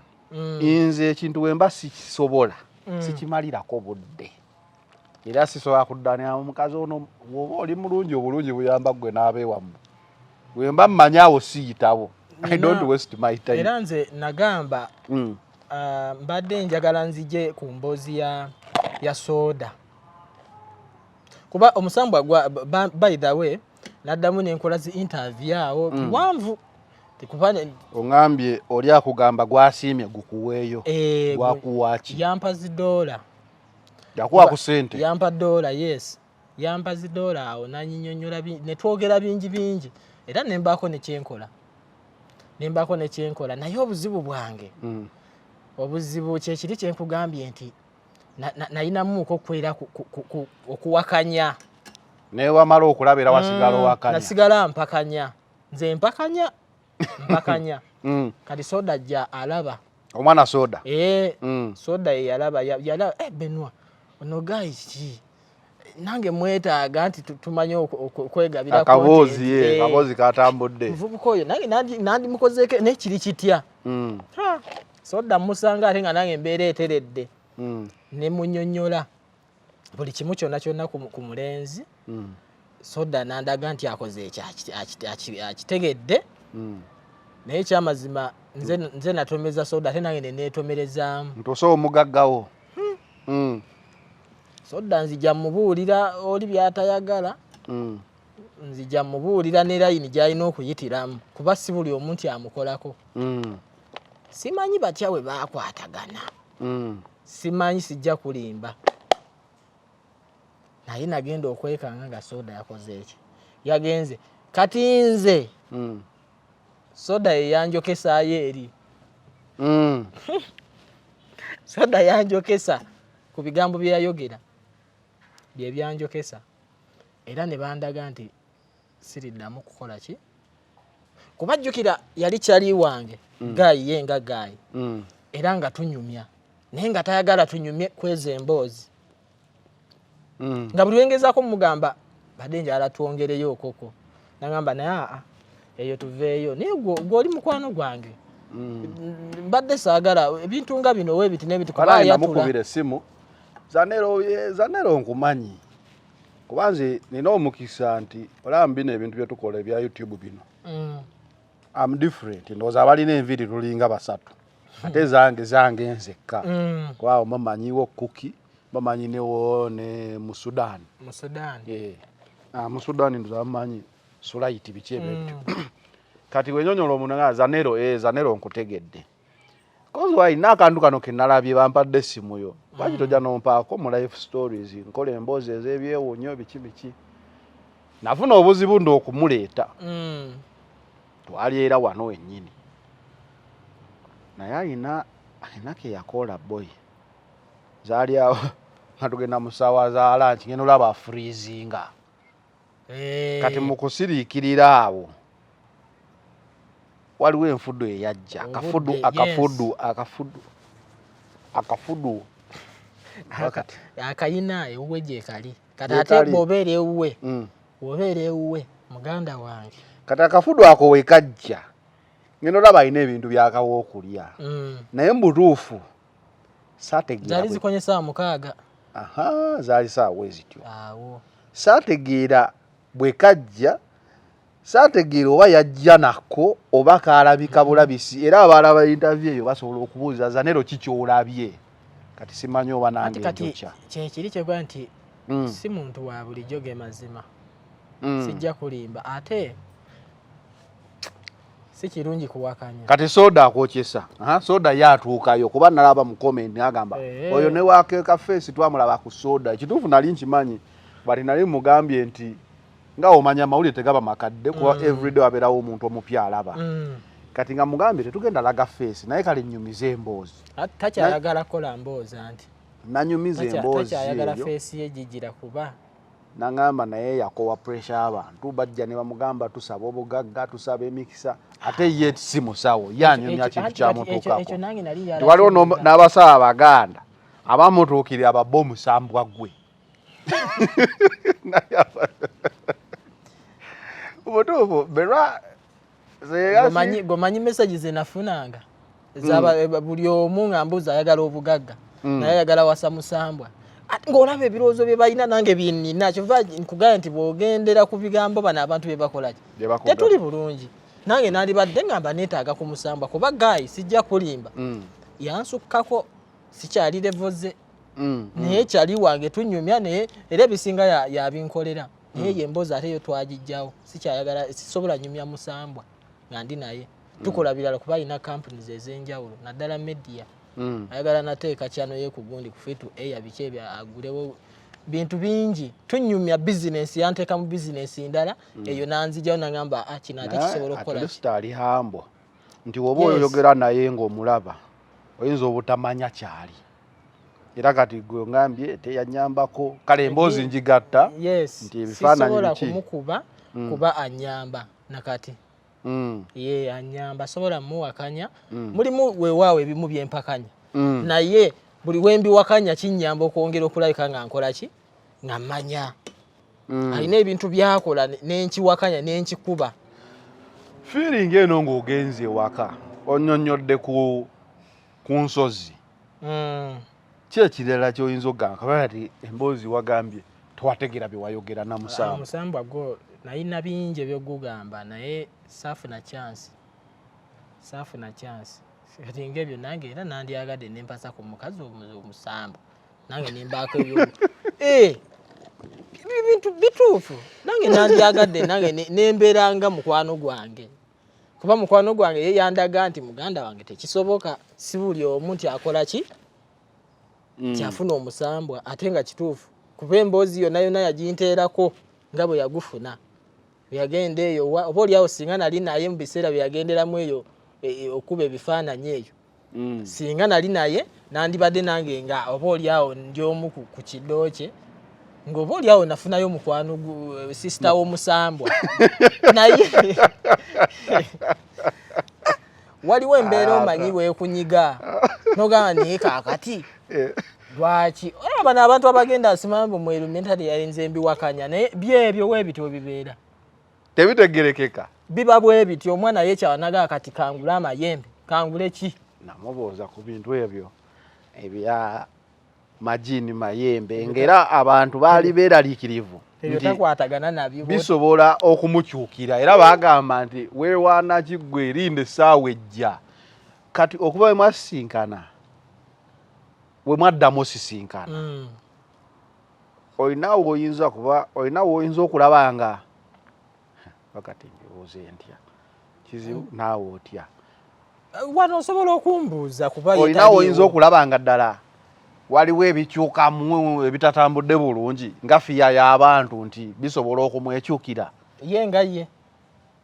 Nze ekintu wemba sikisobola, sikimalirako budde, era sisobola kuddania omukazi ono. Bw'oba oli mulungi, obulungi buyamba ggwe n'abeewammwe. Wemba mmanyi awo siyitawo, I don't waste my time. Era nze nagamba mbadde njagala nzije ku mboozi ya soda, kuba omusambwa gwa by the way naddamu nenkola zi interview awo biwanvu kuba Oŋambye oli akugamba gwasiimye gukuweeyo. Eh, Gwakuwa ki? Yampa zidoola. Yakuwa ku ssente? Yampa dola, yes, yampa zidoola awo nanyinyonyola netwogera bingi bingi, era nembaako nekyenkola, naye obuzibu bwange, obuzibu kyekiri kyenkugambye nti nayinamuuko okwera okuwakanya. Naye wamala okulaba era wasigala owakanya? Nasigala mpakanya, nze mpakanya. Mpakanya. Kati Soda ajja alaba omwana Soda. Eh, Soda ye yalaba, yalaba Benwa ono guy ki nange mwetaaga nti tumanye okwegabira akaboozi content. Ye akaboozi katambudde. Muvubuka oyo nange nandimukozeeko naye kiri kitya? Soda musanga ate nga nange embeera eteredde. Ne munyonnyola buli kimu kyonna kyonna ku mulenzi. Soda nandaga nti akoze ekyo akitegedde. Naye ekyamazima nze natomeza Soda ate nange ne neetomerezaamu. Nti osobola omugaggawo. Soda nzija mubuulira oli by'atayagala. Nzija mubuulira ne layini gy'alina okuyitiramu kuba si buli omu nti amukolako. Simanyi batya we baakwatagana. Simanyi, sijja kulimba, naye nagenda okwekanga nga Soda yakoze eki, yagenze. Kati nze Soda ye yanjokesaayo eri. Soda yanjokesa ku bigambo bye yayogera, bye byanjokesa, era ne bandaga nti siriddamu kukola ki, kuba jjukira yali kyali wange guy, ye nga guy. Era nga tunyumya, naye nga tayagala tunyumye kweza emboozi. Nga buli lwengezaako mugamba badde njagala twongereyo okoko, nagamba naye aa, eyo tuveeyo, naye gwe oli mukwano gwange. Mbadde saagala ebintu nga bino webiti n'ebiti kuba kanaye ayatula. Namukubira essimu, Zanero, Zanero nkumanyi, kuba nze nina omukisa nti olaba mu bino ebintu byetukola ebya YouTube bino, am different. Ndowooza abalina enviiri tulinga basatu, ate zange zange nzekka. Kuba bamanyiwo Kuki, bamanyi newo ne mu Sudan. Mu Sudan. Eh. Ah, mu Sudan ndowooza bamanyi Sulaiti, biki ebyo bityo. Kati wenyonyola omuntu nga Zanero, Zanero nkutegedde. Cause why n'akantu kano ke nalabye bampadde essimu yo. Lwaki tojja nompaako mu life stories, nkola emboozi ez'ebyewuunyo biki biki. Nafuna obuzibu ndo okumuleeta. Twali era wano wennyini. Naye alina ke yakola boy. Zaali awo nga tugenda mu ssaawa za lunch, ngenda olaba afreezinga. Kati mu kusiriikirira awo waliwo enfudu eyajja, akafudu. Obudde, Akafudu, akafudu, akafudu. Kati Akayina ewuwe gyekali kati. Gyekali. Ate bw'obeera ewuwe, bw'obeera ewuwe muganda wange. Kati akafudu ako we kajja, ngenda olaba alina ebintu byakawa okulya. Naye mu butuufu saategeera. Zaali zikonye 6:00. Aha, zaali saawa ezityo. Awo. Saategeera bwe kajja, saategeera oba yajja nako oba kaalabika bulabisi. Era abalaba interview eyo basobola okubuuza Zanero ki kyolabye. Kati simanyi oba Anti nange kati njokya. Kyekiri kyegwa nti si muntu wa bulijjo, ge mazima. Sijja kulimba, ate si kirungi kuwakanya. Kati Soda akokyesa. Aha, Soda ye atuukayo kuba nalaba mu comment agamba oyo ne wakeeka face twamulaba ku Soda. Ekituufu nali nkimanyi, but nali mugambye nti nga omanya amawulire tegaba makadde, kuba everyday wabeerawo omuntu omupya alaba. Kati nga mugambye tetugenda laga face, naye kale nnyumiza emboozi. Ate takyayagala kukola mboozi anti. Nanyumiza emboozi Takyayagala eyo. Face ye gigira kuba. Naŋŋamba naye yakowa pressure y'abantu bajja ne bamugamba tusaba obugagga, tusaba emikisa, ate ye si musawo, ye anyumya Ekyo- kintu anti kati kyamutuukako. Ekyo nange nali Nti waliwo n'abasawo abaganda abamutuukirira ababba omusambwa gwe. Obutuufu berwa Gomanyi message zenafunanga zaba buli omu nga mbuuza ayagala obugagga, naye ayagala wasa musambwa. Ate ng'olaba ebirowoozo bye balina nange byenina, kyova nkugambye nti bw'ogendera ku bigambo bano abantu bye bakola ki, Bye bakugamba. Tetuli bulungi. Nange nandibadde ngamba neetaaga ku musambwa, kuba guy sijja kulimba, yansukkako, sikyali level ze. Naye kyali wange tunyumya, naye era ebisinga yabinkolera, naye ye emboozi ate yo twagijjawo. Sikyayagala, sisobola nyumya musambwa nga ndi naye. Tukola birala kuba alina companies ez'enjawulo, naddala media. Ayagala nateeka channel ye ku gundi, ku free to air, biki ebyo, agulewo bintu bingi. Tunyumya bizinesi, yanteeka mu bizinesi ndala eyo nanzijayo nagamba, ah, kino ate kisobola okukola ki? At least ali humble nti woba oyogera naye ng'omulaba oyinza obutamanya kyali. Era kati gwe ngambye teyanyambako, kale emboozi njigatta Yes. nti ebifaananyi Sisobola biki? kumukuba kuba anyamba nakati. Ye anyamba, sobola muwakanya. Mulimu weewaawo ebimu byempakanya, naye buli wembiwakanya kinyamba okwongera okulabika nga nkola ki, nga mmanya. Alina ebintu byakola nenkiwakanya nenkikuba. Feeling eno ng'ogenze ewaka, onyonyodde ku nsozi, ki ekirala kyoyinza okugamba? Kabala ti emboozi wagambye towategeera bye wayogera namusamba. Omusambwa gwo nalina bingi ebyokugamba, naye saafuna chance, saafuna chance. Kati ngaebyo nange era nandyagadde nempasa ku mukazi omusambwa, nange nembaako ebyo. Eh, ebintu bituufu, nange nandyagadde nange nembeera nga mukwano gwange, kuba mukwano gwange ye yandaga nti muganda wange tekisoboka, si buli omu nti akola ki, kyafuna omusambwa. Ate nga kituufu, kuba emboozi yonna yonna yaginteerako nga bwe yagufuna, bwe yagenda eyo oba oliawo singa nali naye mu biseera bye yagenderamu eyo okuba ebifaananyi eyo, singa nali naye nandibadde nange nga oba oliawo ndi omu ku kiddo kye, ng'oba oliawo nafunayo mukwano sisita w'omusambwa. Naye waliwo embeera omanyi weekunyiga nogamba, naye kaakati lwaki olaba bano abantu abagenda asimambu mu elementary yalinze mbiwakanya, naye byebyo weebityo webibeera. Tebitegerekeka. Biba bwe bityo, omwana yekyawanaga kati kangule amayembe, kangule ki. Namubuuza ku bintu ebyo ebya majini, mayembe, ng'era abantu baali beeraliikirivu ebyo nti takwatagana nabyo. Bisobola okumukyukira, era baagamba nti weewaana kiggwe, erinde essaawa ejja. Kati okuba we mwasisinkana, we mwaddamu osisinkana, olina woyinza kuba olina woyinza okulaba nga wakati mbibuuze ntya, kizibu naawe otya. Wano osobola okumbuuza kuba ye olina taliiwo. Woyinza okulaba nga ddala waliwo ebikyukamu ebitatambudde bulungi, nga fear y'abantu nti bisobola okumwekyukira. Ye nga ye?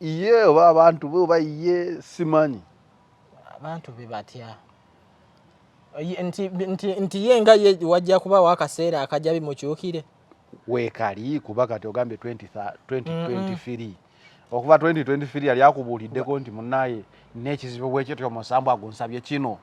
Ye oba abantu be oba ye, simanyi. Abantu be batya? Nti ye nga ye wajja kubawo akaseera akajja bimukyukire. Weekali kuba kati ogambye 20 2023, okuva 2023 yali akubuuliddeko nti munnaye n'ekizibu bwekityo, omusambu agunsabye kino?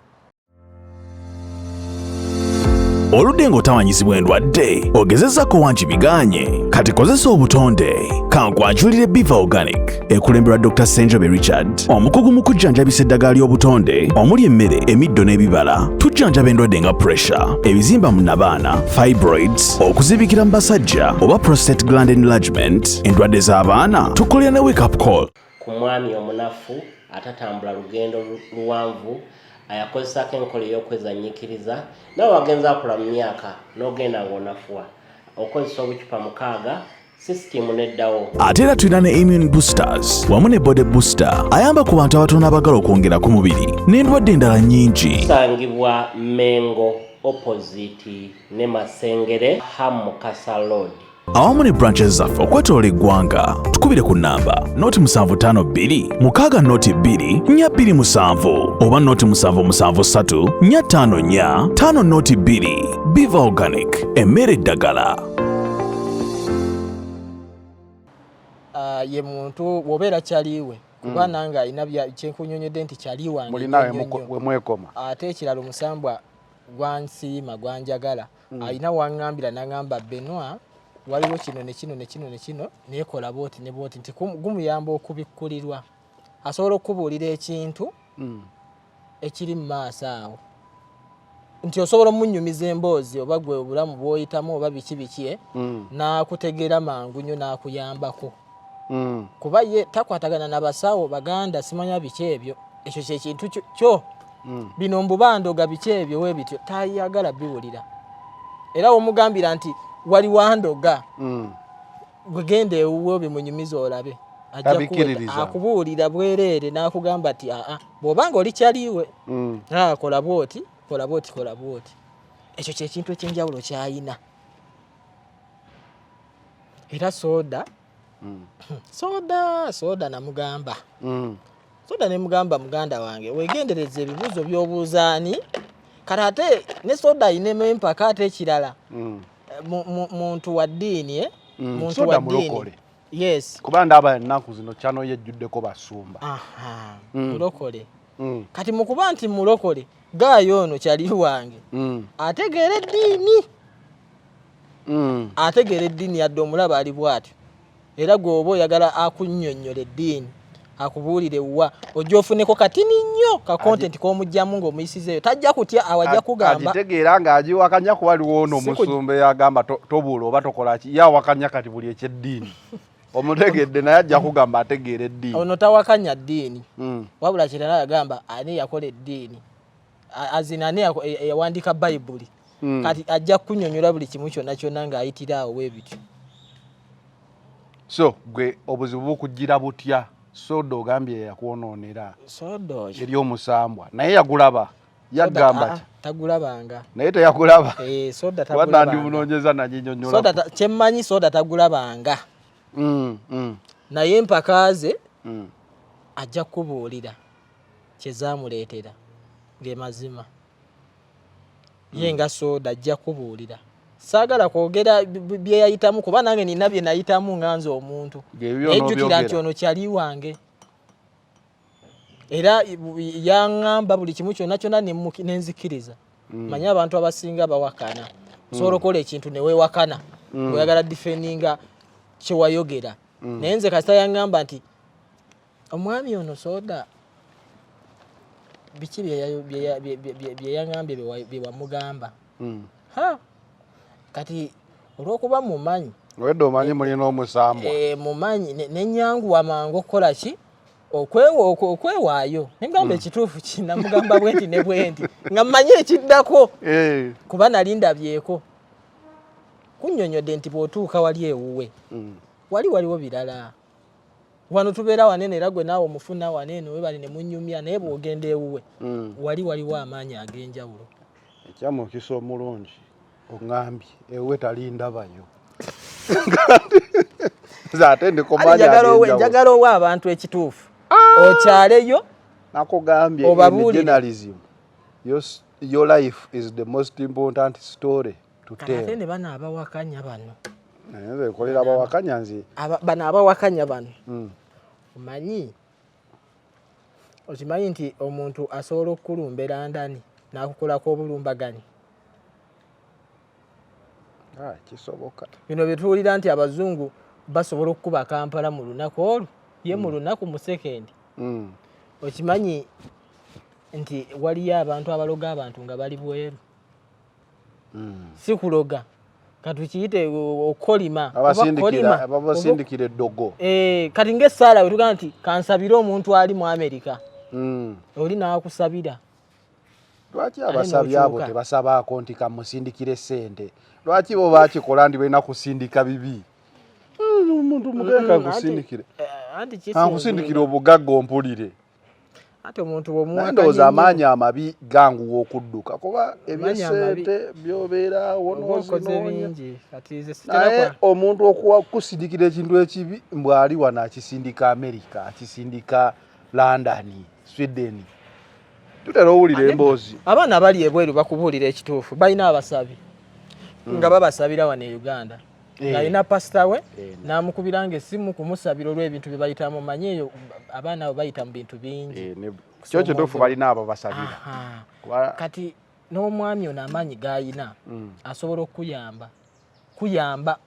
Oludde ng'otawanyizibwa endwadde, ogezezako wangi biganye, kati kozesa obutonde. Kankwanjulire Biva Organic, ekulemberwa Dr Senjobe Richard, omukugu mu kujjanjabisa eddagala ly'obutonde omuli emmere, emiddo n'ebibala. Tujjanjaba endwadde nga pressure, ebizimba mu nabaana, fibroids, okuzibikira mu basajja oba prostate gland enlargement, endwadde z'abaana. Tukolera ne wake up call. Ku mwami omunafu atatambula lugendo luwanvu, ayakozesako enkola ey'okwezanyiikiriza, nawe wagenza akula mu myaka n'ogenda ng'onafuwa, okozesa obucupa 6, sisitimu neddawo. Ate era tulina ne immune boosters wamu ne body booster ayamba ku bantu abatono abagala okwongera ku mubiri n'endwadde endala nnyingi. Tusangibwa Mengo, opposite ne Masengere, Ham Mukasa Road. Awamu ne branches zaffe okwetoola eggwanga. Tukubire ku namba 0 752 6 0 2 427 oba 0 773 454 502. Biva Organic, emmere eddagala. Ah, ye muntu bw'obeera kyaliwe, kuba nange alina kyenkunyonyodde nti kyali wange mulina nnyo nnyo. Wemwekoma. Ate ekirala, omusambwa gwansiima, gwanjagala, alina waŋŋambira naŋŋamba, "Benwa, waliwo kino ne kino ne kino ne kino, naye kola bwoti ne bwoti," nti gumuyamba okubikkulirwa, asobola okukubuulira ekintu ekiri mu maaso awo, nti osobola omunyumiza emboozi oba gwe obulamu bw'oyitamu oba biki biki, n'akutegeera mangu nnyo n'akuyambako, kuba ye takwatagana na basawo baganda simanya biki ebyo. Ekyo kyekintu kyo bino mbubandoga biki ebyo webityo tayagala biwulira. Era womugambira nti wali wandoga, gwe genda ewuwe obimunyumiza olabe. Ajja Tabikkiririza. Akubuulira bwereere n'akugamba nti aa, bw'obanga oli kyaliwe, aa, kola bwoti, kola bwoti, kola bwoti. Ekyo kyekintu ekyenjawulo kyayina. Era soda, soda, soda namugamba, soda nemugamba, "Muganda wange, wegendereza ebibuuzo by'obuuzaani." Kati ate ne soda ayinemu empaka. Ate ekirala, muntu wa ddiini, eh? Muntu Soda wa ddiini. Mulokole. Yes. Kuba ndaba ennaku zino channel yejjuddeko basumba. Aha. Mulokole. Kati mukuba nti mulokole, gaayo ono kyali wange. Ategeera eddiini. Ategeera eddiini yadde omulaba ali bw'atyo. Era gw'oba oyagala akunnyonnyola eddiini, akubuulire wa ojja ofuneko katini nnyo ka content k'omugyamu ng'omuyisizeeyo, tajja kutya, awo ajja kugamba. Agitegeera ng'agiwakanya, kuba waliwo ono omusumba eyagamba tobuula oba tokola ki, ye awakanya kati buli ekyeddiini. Omutegedde, naye ajja kugamba ategeera eddiini. Ono tawakanya ddiini. Wabula kirala yagamba ani yakola eddiini, azina ani yawandiika Bayibuli. Kati ajja kukunnyonnyola buli kimu kyonna kyonna ng'ayitira awo bwe bityo. So gwe obuzibu bukujjira butya? Soda ogambye yakwonoonera. Soda oyo eri omusambwa, naye yagulaba, yagamba ah, ki? Tagulabanga. Naye teyagulaba? Eh, soda kuba tagulabanga. nandimunoonyeza Soda naginyonnyola. Kyemmanyi soda tagulabanga, naye empaka ze ajja kukubuulira kyezamuleetera ge mazima. Ye nga soda ajja kubuulira. Saagala kwogera bye yayitamu, kuba nange nina bye nayitamu nga nze omuntu. Ng'ebyo Naye jjukira n'obyogera. nti ono kyali wange, era yaŋŋamba buli kimu kyonna kyonna nenzikiriza. Manyi abantu abasinga bawakana. Osobola okukola ekintu neweewakana, oyagala defendinga kyewayogera. Naye nze kasita yaŋŋamba nti omwami ono soda biki bye yaŋŋambye bye wamugamba. Ha, kati olw'okuba mumanyi, Wedde omanyi mulina omusambwa. Eh, mumanyi, nenyanguwa mangu okukola ki, okwewaayo, negamba ekituufu kinamugamba bwe nti ne bwe nti, nga mmanyi ekiddako, kuba nali ndabyeko kunnyonnyodde nti bw'otuuka wali ewuwe, wali waliwo birala. Wano tubeera wanene, era gwe naawe omufuna wanene webali ne munyumya, naye bw'ogenda ewuwe, wali waliwo amaanyi ag'enjawulo. Ekyamukisa omulungi oŋŋambye ewuwe talindabayo, nze ate ndi ku Ate maanyi ag'enjawulo. Njagala owa abantu ekituufu, okyaleyo. Nakugambye, in Obabuulire. journalism your life is the most important story to Kati ate tell. ne bano abawakanya bano, Naye nze nkolera abawakanya nze. Bano abawakanya bano, omanyi, okimanyi nti omuntu asobola okukulumba e London n'akukolako obulumbaganyi? Ah, kisoboka. Bino bye tuwulira nti abazungu basobola okukuba Kampala mu lunaku olwo, ye mu lunaku, mu sekendi. Okimanyi nti waliyo abantu abaloga abantu nga bali bweru? Si kuloga, katukiyite okukolima oba Abasindikira kukolima, abasindikira eddogo. Eh, kati ngaessaala we tugamba nti kansabire omuntu ali mu Amerika, oli n'akusabira. Lwaki Ate abasabi abo n'okyuka. tebasabaako nti kamusindikire sente? Lwaki bo bakikola nti balina kusindika bibi? Omuntu mugeeka nkusindikire, Eh, anti kankusindikire obugagga ompulire. Ate omuntu Naye bw'omuwakanya ndowooza ennyo, amaanyi amabi ganguwa okudduka, kuba Amaanyi amabi. ebyesente byobeeraawo oba okoze n'ozinoonya. bingi. Kati nze sitera Naye omuntu okuwa kusindikira ekintu ekibi mbw'ali wano, akisindika America, akisindika London, Sweden, tutera owulira emboozi. Abaana abali ebweru bakubuulira ekituufu, balina abasabi nga babasabira wano e Uganda. Ng'alina pasita we, n'amukubiranga essimu kumusabira olw'ebintu bye bayitamu. Manyi eyo abaana abo bayita mu bintu bingi. Eh, kyo kituufu, balina ababasabira. Aha. Kuba Kati n'omwami ono amaanyi g'ayina, asobola okukuyamba kuyamba.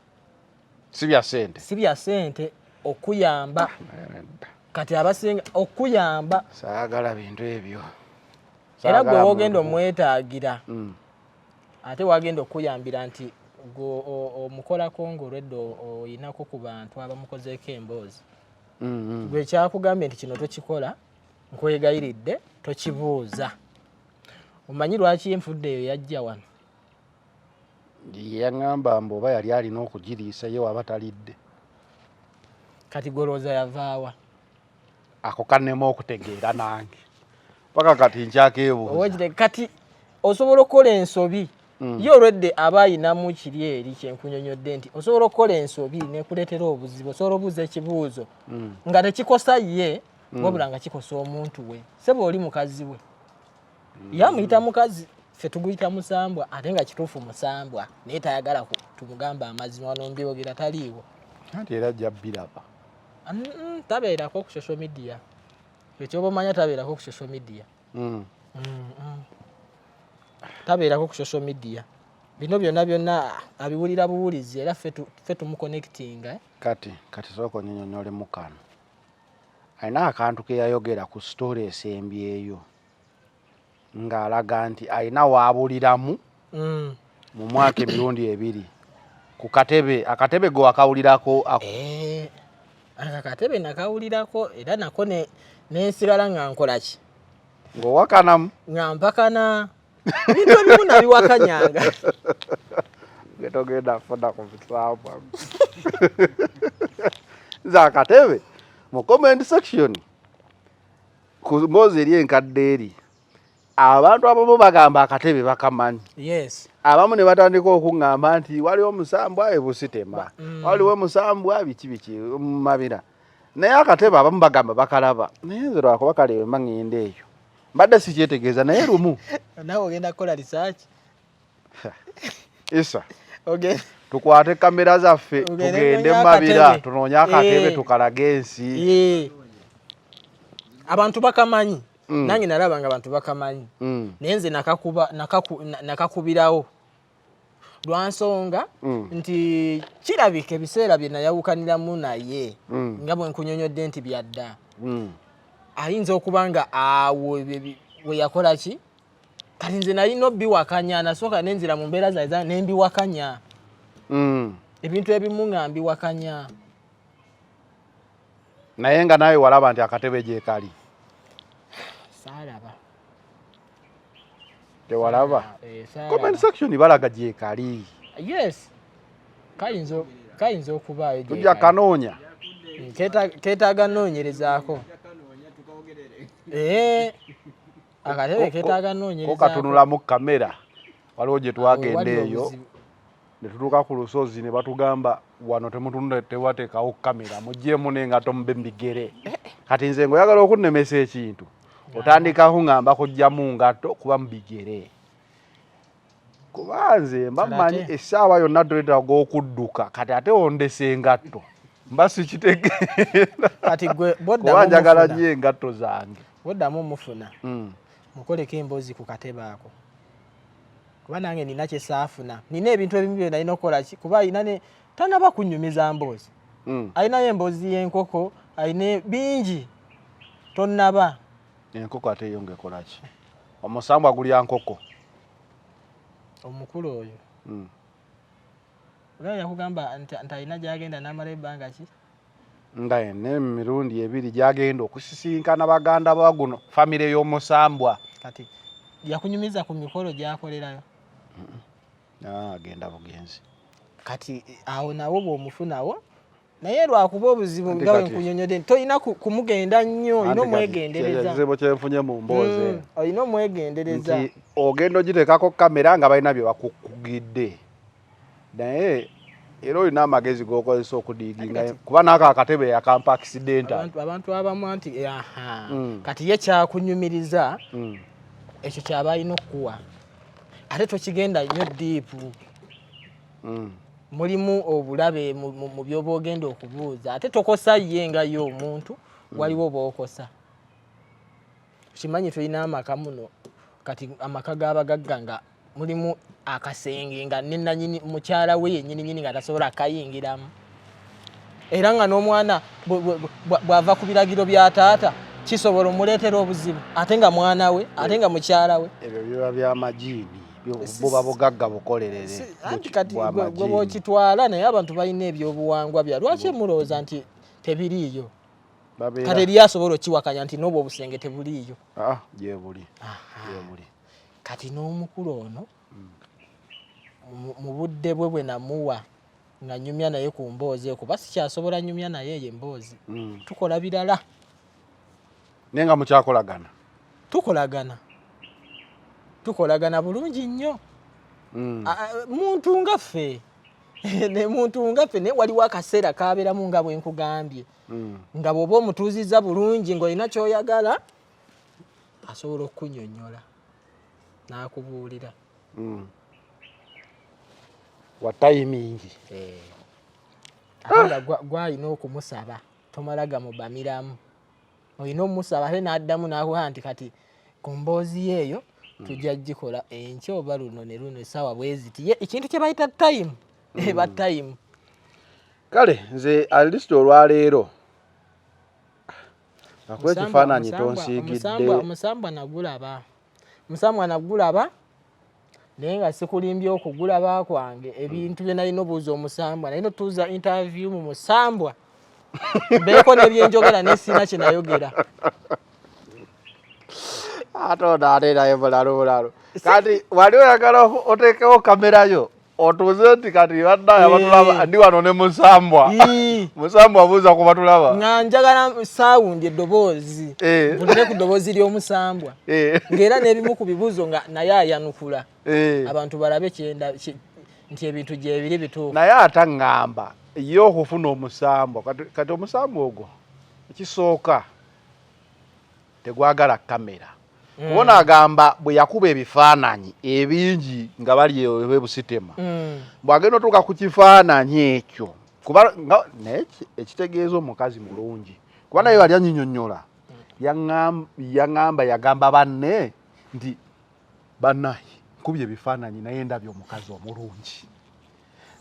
Si bya sente. Si bya sente, okuyamba. Kati abasinga okuyamba. Saagala bintu ebyo. Era gwe Saagala wogenda muntu. omwetaagira, ate wagenda okuyambira nti gwe omukolako ng'olwedde oyinako ku bantu abamukozeeko emboozi. Gwe kyakugambye nti kino tokikola, nkwegayiridde tokibuuza. Omanyi lwaki enfudde eyo yajja wano? Yaŋŋamba mbu oba yali alina okugiriisa ye waba talidde. Kati golowooza yavaawa? Ako kannema okutegeera nange, paka kati nkyakeebuuza. Owekire, kati osobola okukola ensobi. Ye olwedde aba ayinamu kiri eri kyenkunyonyodde nti osobola okukola ensobi nekuleetera obuzibu. Osobola obuuza ekibuuzo nga tekikosa ye, wabula nga kikosa omuntu we. Seba oli mukazi we, ye amuyita mukazi, ffe tuguyita musambwa, ate nga kituufu musambwa, naye tayagala tumugamba amazima. Wano mbyogera taliiwo. Anti era ajja biraba. Tabeerako ku social media, ekyoba omanya tabeerako ku social media. Tabeerako ku social media, bino byonna byonna abiwulira buwulizi, era ffe tumuconnectinga, eh? Kati sooka onyonyolemu kano. Alina akantu ke yayogera ku story esembyeyo ng'alaga nti alina waabuliramu mu mwaka emirundi ebiri ku katebe. Akatebe gwe wakawulirako? Eh, aka katebe nakawulirako, era nako nensigala nga nkola ki? Ng'owakanamu. Nga mpakana, ebintu ebimu nabiwakanyanga. Gwe togenda kufuna ku musambwa. Nze akatebe mu comment section ku mboozi eri enkadde eri, abantu abamu bagamba akatebe bakamanyi. Abamu ne batandika okuŋŋamba nti waliwo omusambwa ebusitema, waliwo omusambwa biki biki mu Mabira, naye akatebe abamu bagamba bakalaba, naye nze lwakuba kale mba ŋŋenda eyo mbadde sikyetegeeza, naye lumu Nawe ogenda kukola research. Isa, tukwate kamera zaffe, Tugende tugende tunoonye Mabira, akatebe. tunoonye akatebe, tukalage ensi. Abantu bakamanyi. Nange nalaba nga abantu bakamanyi, naye nze nakakubirawo lwansonga nti kirabika ebiseera bye nayawukaniramu naye, nga bwe nkunyonyodde nti byadda, ayinza okuba nga awo ebyo we yakola ki. Kati nze nalina obiwakanya, nasooka nenzira mu mbeera zange nembiwakanya. Ebintu ebimu nga mbiwakanya. Naye nga nawe walaba nti akatebe gyekali? Saalaba. Tewalaba? Eh, saalaba. Comment section balaga gyekali. Yes, kayinza okubaayo gye Tujja kali. kanoonya. Keetaaga noonyerezaako. Eh, akatebe keetaaga Ko noonyerezaako. katunulamu kamera. Waliwo gye twagenda Wali eyo obuzibu. ne tutuuka ku lusozi ne batugamba wano temutunula, tewateekawo kamera, muggyemu n'engatto mube mubigere. Kati nze ng'oyagala okunnemesa ekintu, otandika kuŋŋamba kuggyamu ngatto kuba mubigere, kuba nze mba Kale mmanyi essaawa yonna twetaaga okudduka. Kati ate ondesa engatto, mba sikitegeera, Kati gwe kuba bwoddamu njagala mufuna, nnyo engatto zange. Bwoddamu mufuna, mukoleko emboozi ku katebe ako, kuba nange nina kyesaafuna, nina ebintu ebimu bye nalina okukola ki, kuba alina ne tanaba kunnyumiza mboozi. Alinayo emboozi y'enkoko, alina bingi tonnaba. Enkoko ate eyo ng'ekola ki? Omusambwa gulya nkoko? Omukulu oyo era yakugamba nti alina gyagenda n'amala ebbanga ki? Nga ena emirundi ebiri gyagenda okusisinkana baganda ba guno famire y'omusambwa. Kati yakunyumiza ku mikolo gyakolerayo? Ah, agenda bugenzi. Kati awo nawo bw'omufunawo, naye lwakuba obuzibu Anti nga bwe nkunyonyodde nti tolina kumugenda nnyo, olina Anti kati omwegendereza. Ekizibu kyenfunye mu mboozi eno Olina omwegendereza. nti ogenda ogiteekako kamera nga balina bye bakukugidde, naye era olina amagezi g'okozesa okudiiginga, kuba naako akatebe yakampa accidental. Abantu abamu anti aha, kati ye kyakunyumiriza ekyo kyaba alina okukuwa, ate tokigenda nnyo deep. Mulimu obulabe mu byoba ogenda okubuuza, ate tokosa ye nga ye omuntu. Waliwo b'okosa. Kimanyi tulina amaka muno kati, amaka g'abagagga, nga mulimu akasenge nga nenanyini mukyala we yennyininyini nga tasobola kayingiramu, era nga n'omwana bw'ava ku biragiro bya taata kisobola omuleetera obuzibu, ate nga mwana we, ate nga mukyala we. Ebyo biba byamajiini, buba bugagga bukolerere. Anti kati gwe bwokitwala, naye abantu balina ebyobuwangwa bya lwaki mulowooza nti tebiriiyo? Kati eri asobola okiwakanya nti n'obwo obusenge tebuliiyo? Ah, gyebuli, gyebuli. Kati n'omukulu ono mu budde bwe bwe namuwa nga nyumya naye ku mboozi eyo, kuba sikyasobola nyumya naye eyo emboozi. Tukola birala. Naye nga mukyakolagana? Tukolagana, tukolagana bulungi nnyo. Muntu nga ffe, ne muntu nga ffe, naye waliwo akaseera kabeeramu nga bwe nkugambye, nga bw'oba omutuuzizza bulungi ng'olina ky'oyagala, asobola okukunyonnyola n'akubuulira. Wa timing. Eh. Ate nga gwalina okumusaba, tomala gamubamiramu, olina omusaba ate n'addamu n'akugaa nti kati ku mboozi ye eyo tujja gikola enkya oba luno ne luno essaawa bwe ziti. Ye ekintu kye bayita time eba time. Kale nze at least olwaleero akuwa ekifaananyi tonsiigidde. Omusambwa nagulaba, omusambwa nagulaba, naye nga sikulimbye okugulaba kwange ebintu bye nalina obuuza omusambwa, nalina otuuza interview mu musambwa mbeeko n'ebyenjogera, naye sirina kye nayogera. Ate ono ate naye mulalu mulalu. Kati wali oyagala oteekewo kamera yo otuuze nti kati bannaye abatulaba, ndi wano ne musambwa. Ii. Musambwa, buuza ku batulaba. Nga njagala sound, eddoboozi, mpulire ku ddoboozi ly'omusambwa, ng'era n'ebimu ku bibuuzo nga naye ayanukula, abantu balabe nti ebintu gyebiri bituufu. Naye ate aŋŋamba ye okufuna omusambwa kati omusambwa ogwo ekisooka tegwagala kamera, kubona agamba bwe yakuba ebifaananyi ebingi nga bali ewe Busitema, bw'agenda otuuka ku kifaananyi ekyo kuba naye ekitegeeza omukazi mulungi, kuba naye wali anyinyonnyola, yaŋŋamba yagamba banne nti bannaye nkubye ebifaananyi naye ndabye omukazi omulungi,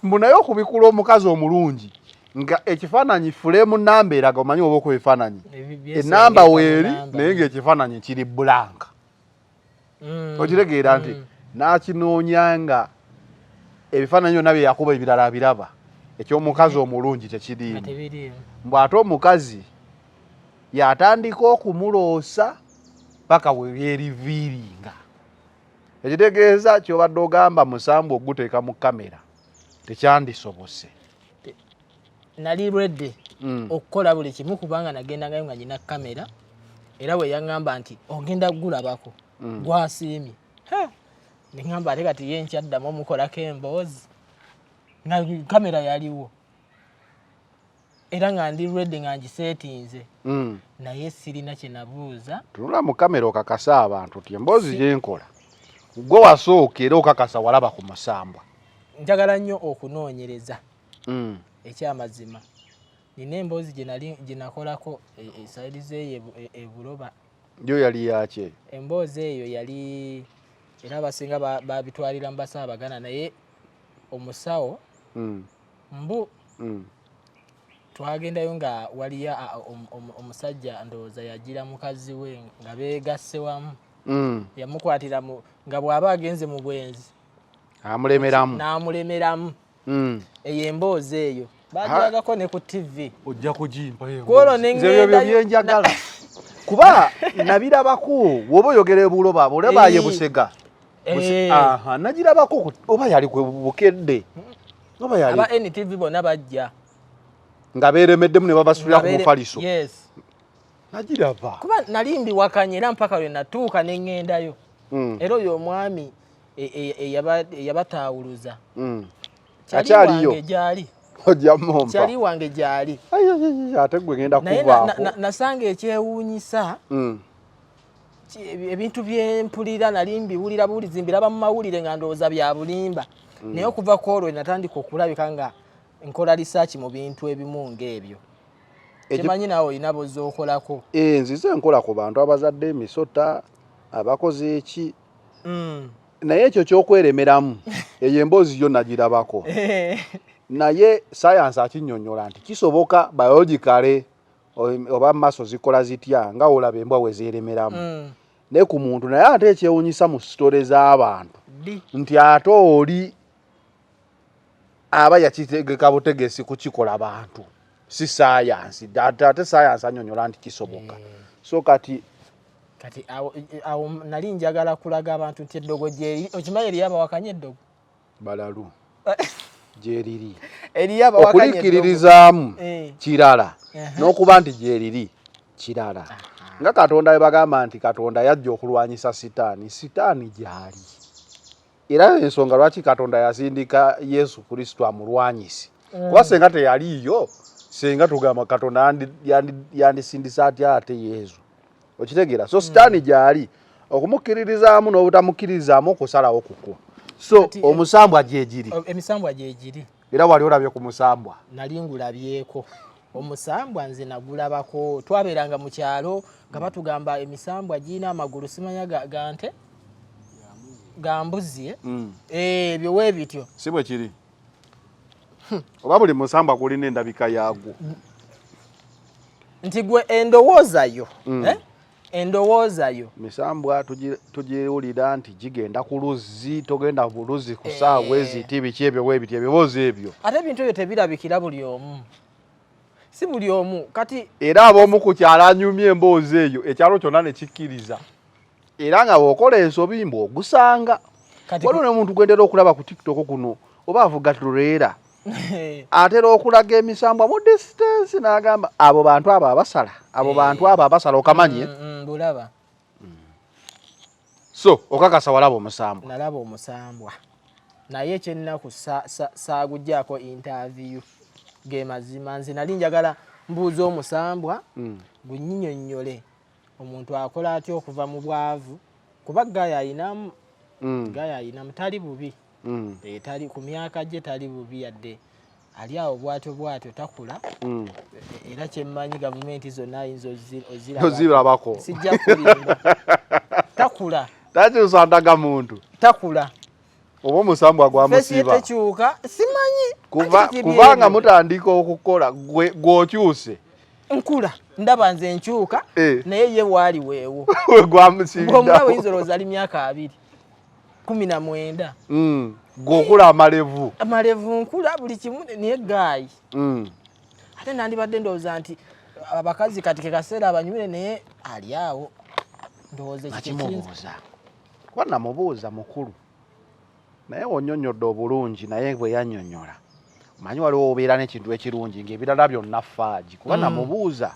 mbu naye okubikula omukazi omulungi nga ekifaananyi frame namba eraga, omanyi oba okuba ebifaananyi enamba weeri, naye ng'ekifaananyi kiri blank. Okitegeera nti n'akinoonya nga ebifaananyi byonna bye yakuba ebirala abiraba, ekyomukazi omulungi tekiriimu. Tebiriimu. Mbw ate omukazi yatandika okumuloosa paka we byeriviiringa, ekitegeeza kyobadde ogamba musambwa oguteeka mu kamera tekyandisobose. Nali ready okukola buli kimu, kubanga nagendangayo nga nyina kamera, era we yaŋŋamba nti ogenda kugulabako gwasiimye. Neŋŋamba ate kati ye nkyaddamu omukolako emboozi nga kamera yaliwo, era nga ndi ready nga ngiseetinze, naye sirina kye nabuuza. Tunula mu kamera okakasa abantu ti emboozi gyenkola gwe wasooka era okakasa walaba ku musambwa. Njagala nnyo okunoonyereza. Ekyamazima nina emboozi gye nali gye nakolako esayiriza eyo ebuloba. Yo yali yaki eyo? Emboozi eyo yali era abasinga babitwalira mu basawo Abaganda, naye omusawo mbu twagendayo nga waliyo omusajja, ndowooza yagira mukazi we nga beegasse wamu, yamukwatira mu nga bw'aba agenze mu bwenzi amulemeramu. N'amulemeramu. Eyo emboozi eyo bagiragako ne ku TV. Ojja kugimpa. Kwolwo ne Nze ebyo ŋŋendayo- byenjagala kuba nabirabako woba oyogera ebuloba bulaba ye Busega. Aha, nagirabako oba yali kwe Bukedde oba yali aba NTV bonna bajja nga beeremeddemu ne babasulira ku mufaliso. Yes. Nagiraba. Kuba nali mbiwakanye era mpaka lwe natuuka ne ŋŋendayo, era oyo omwami eyabataawuluza kyali Akyaliyo? wange gyali. Ojja mumpa. Kyali wange gyali. Ai, ai, ai, ate gwe ngenda Naye kuvaako. nasanga ekyewuunyisa, ebintu byempulira nali mbiwulira buwulizi, mbiraba mu mawulire nga ndowooza bya bulimba, naye okuva ku olwo natandika okulabika nga nkola research mu bintu ebimu ng'ebyo. Kimanyi naawe olina bozookolako. Eh, nzize nkola ku bantu abazadde emisota, abakoze eki, naye ekyo kyokweremeramu, eyo emboozi yo nagirabako, naye sayansi akinnyonnyola nti kisoboka biologically oba maso zikola zitya nga olaba embwa we zeeremeramu, ne ku muntu. Naye ate ekyewunyisa mu story z'abantu Ddi? nti ate oli aba yakitegeka butegesi kukikola bantu, si sayansi. Ate sayansi annyonnyola nti kisoboka, so kati Kati awo nali njagala kulaga abantu nti eddogo gyeri. Okimanyi eriyo abawakanya eddogo? Balalu. Gyeriri. Eriyo abawakanya eddogo. Okulikkiririzaamu kirala, n'okuba nti gyeriri kirala. Nga Katonda bwe bagamba nti Katonda yajja okulwanyisa Sitaani, Sitaani gyali, era ensonga lwaki Katonda yasindika Yesu Kristo amulwanyise, kuba senga teyaliiyo, senga tugamba Katonda yandisindise atya ate Yesu? Okitegeera? So Sitaani gyali, okumukkiririzaamu n'obutamukkiririzaamu okusalawo kukwo. So Kati, omusambwa gyegiri. Emisambwa gyegiri. Era wali olabye ku musambwa? Nali ngulabyeko omusambwa, nze nagulabako. Twabeeranga mu kyalo nga batugamba emisambwa girina amagulu, simanya ga nte, ga mbuzi, eh? Ebyo weebityo. Si bwe kiri? Oba buli musambwa gulina endabika yaagwo? Nti gwe endowooza yo, eh? Endowooza yo. Misambwa tugiwulira nti gigenda ku luzzi, togenda ku luzzi ku ssaawa eziti, biki ebyo weebiti, ebiboozi ebyo. Ate ebintu ebyo tebirabikira buli omu, si buli omu kati. Era ab'omu ku kyalo anyumya emboozi eyo, ekyalo kyonna ne kikkiriza, era nga bw'okola ensobi mbu ogusanga. Waliwo n'omuntu gwendera okulaba ku TikTok kuno, oba avuga tuleera, atera okulaga emisambwa mu distance n'agamba abo bantu abo abasala, abo bantu abo abasala, okamanye? Bulaba. So okakasa walaba omusambwa? Nalaba omusambwa, naye ekyennaku saaguggyako interview. Ge mazima, nze nali njagala mbuuza omusambwa gunyinyonnyole omuntu akola atya okuva mu bwavu, kuba guy ayinamu, guy ayinamu, tali bubi. Tali ku myaka gye tali bubi, yadde ali awo bwatyo bwatyo takula. Era kyemmanyi gavumenti zonna ayinza ozirabako. Ozirabako. Sijja kulimba, takula. Takyusa ndagamuntu? Takula. Oba omusambwa Face ye gwamusiba? Tekyuka, simanyi. Kuba Ati kubanga mutandika okukola gwe gw'okyuse. Nkula, ndaba nze nkyuka, naye ye waali weewo. We gwamusibiddawo. Ng'omulaba oyinza olowooza ali myaka 20, 19. Gw'okula amalevu. Amalevu, nkula buli kimu, naye guy ate nandibadde ndowooza nti abakazi kati ke kaseera abanyumire, naye ali awo, ndowooza ekyo kyekiyinza. Nakimubuuza, kuba namubuuza mukulu, naye wonyonyodde obulungi, naye bwe yannyonnyola, omanyi waliwo obeera n'ekintu ekirungi ng'ebirala byonna faagi, kuba namubuuza,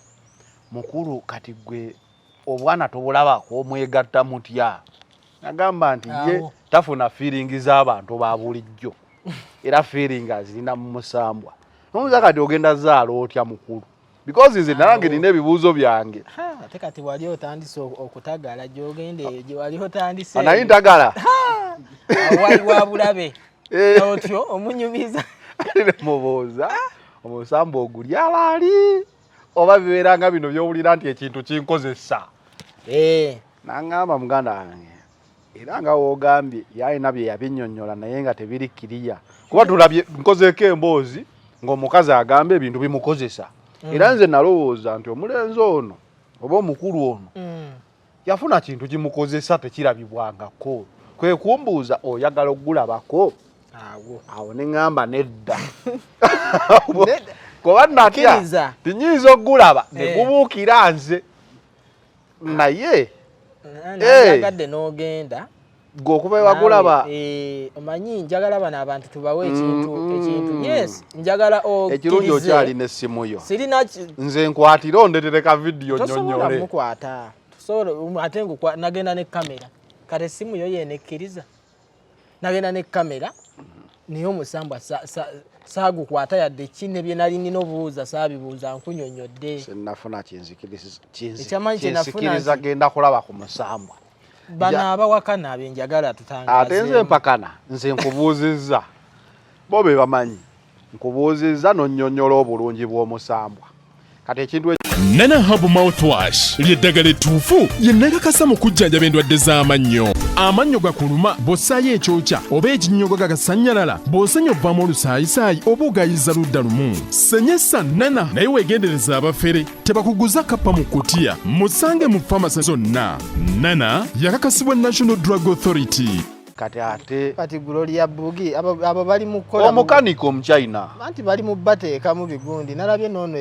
mukulu, kati gwe obwana tobulabako, omwegatta mutya? Nagamba nti ye Awo. tafuna feeling z'abantu ba bulijjo, era feeling azirina mu musambwa. Nomubuuza, kati ogenda zaala otya mukulu? Because nze nange nina ebibuuzo byange. Ha, ate kati wali otandise okutagala gyogenda eyo gye wali otandise. Naye ntagala. Awo wali wa bulabe. Otyo omunyumiza. Mubuuza omusambwa oguli alaali oba bibeera nga bino byowulira nti ekintu kinkozesa? Naŋŋamba, muganda wange, era nga woogambye, yalina bye yabinnyonnyola naye nga tebiri kiriya, kuba tulabye nkozeeko emboozi ng'omukazi agamba ebintu bimukozesa, era nze nalowooza nti omulenzi ono oba omukulu ono yafuna kintu kimukozesa tekirabibwangako. Kwe kumbuuza, oyagala okugulabako? Awo. Awo ne ŋŋamba nedda, kuba natya Kkiriza. tinyinza okugulaba ne gubuukira nze, naye Nayagadde n'ogenda. Gwe okuva ewagulaba. Naawe, omanyi njagala bano abantu tubawe ekintu, ekintu, yes, njagala Ekirungi okkirize. okyalina essimu yo. Sirina Nze nkwatire ondetere ka vidiyo. Tosobola nnyonnyole. Mukwata, tosobola, ate nagenda ne kamera, kati essimu yo yenekkiriza. Nagenda ne kamera, naye omusambwa saagukwata yadde kine. Bye nali nina obuuza saabibuuza, nkunyonyodde. Senafuna Ekyamanyi kye nafuna kinsikiriza genda kulaba ku musambwa. Bano abawakana abenjagala Ate nze tutangazeemu. Mpakana, nze nkubuuzizza, bo be bamanyi. Nkubuuzizza n'onnyonnyola obulungi bw'omusambwa, kati ekintu Nana Herbal Mouthwash ly'eddagala ettuufu lye nakakasa mu kujjanjaba endwadde z'amannyo. Amannyo gakuluma, bw'ossaayo ekyokya oba ekinnyogo gagasannyalala, bw'osenya ovaamu olusaayisaayi oba ogayiza ludda lumu. Senyesa Nana, naye weegendereza abafere tebakuguza kappa mu kutiya. Musange mu famasi zonna. Nana yakakasibwa National Drug Authority. Kati ate Kati Gloria Bugi, abo bali mu kukola omukanika omuchina. Anti bali mu bateekamu bigundi. Nalabye noono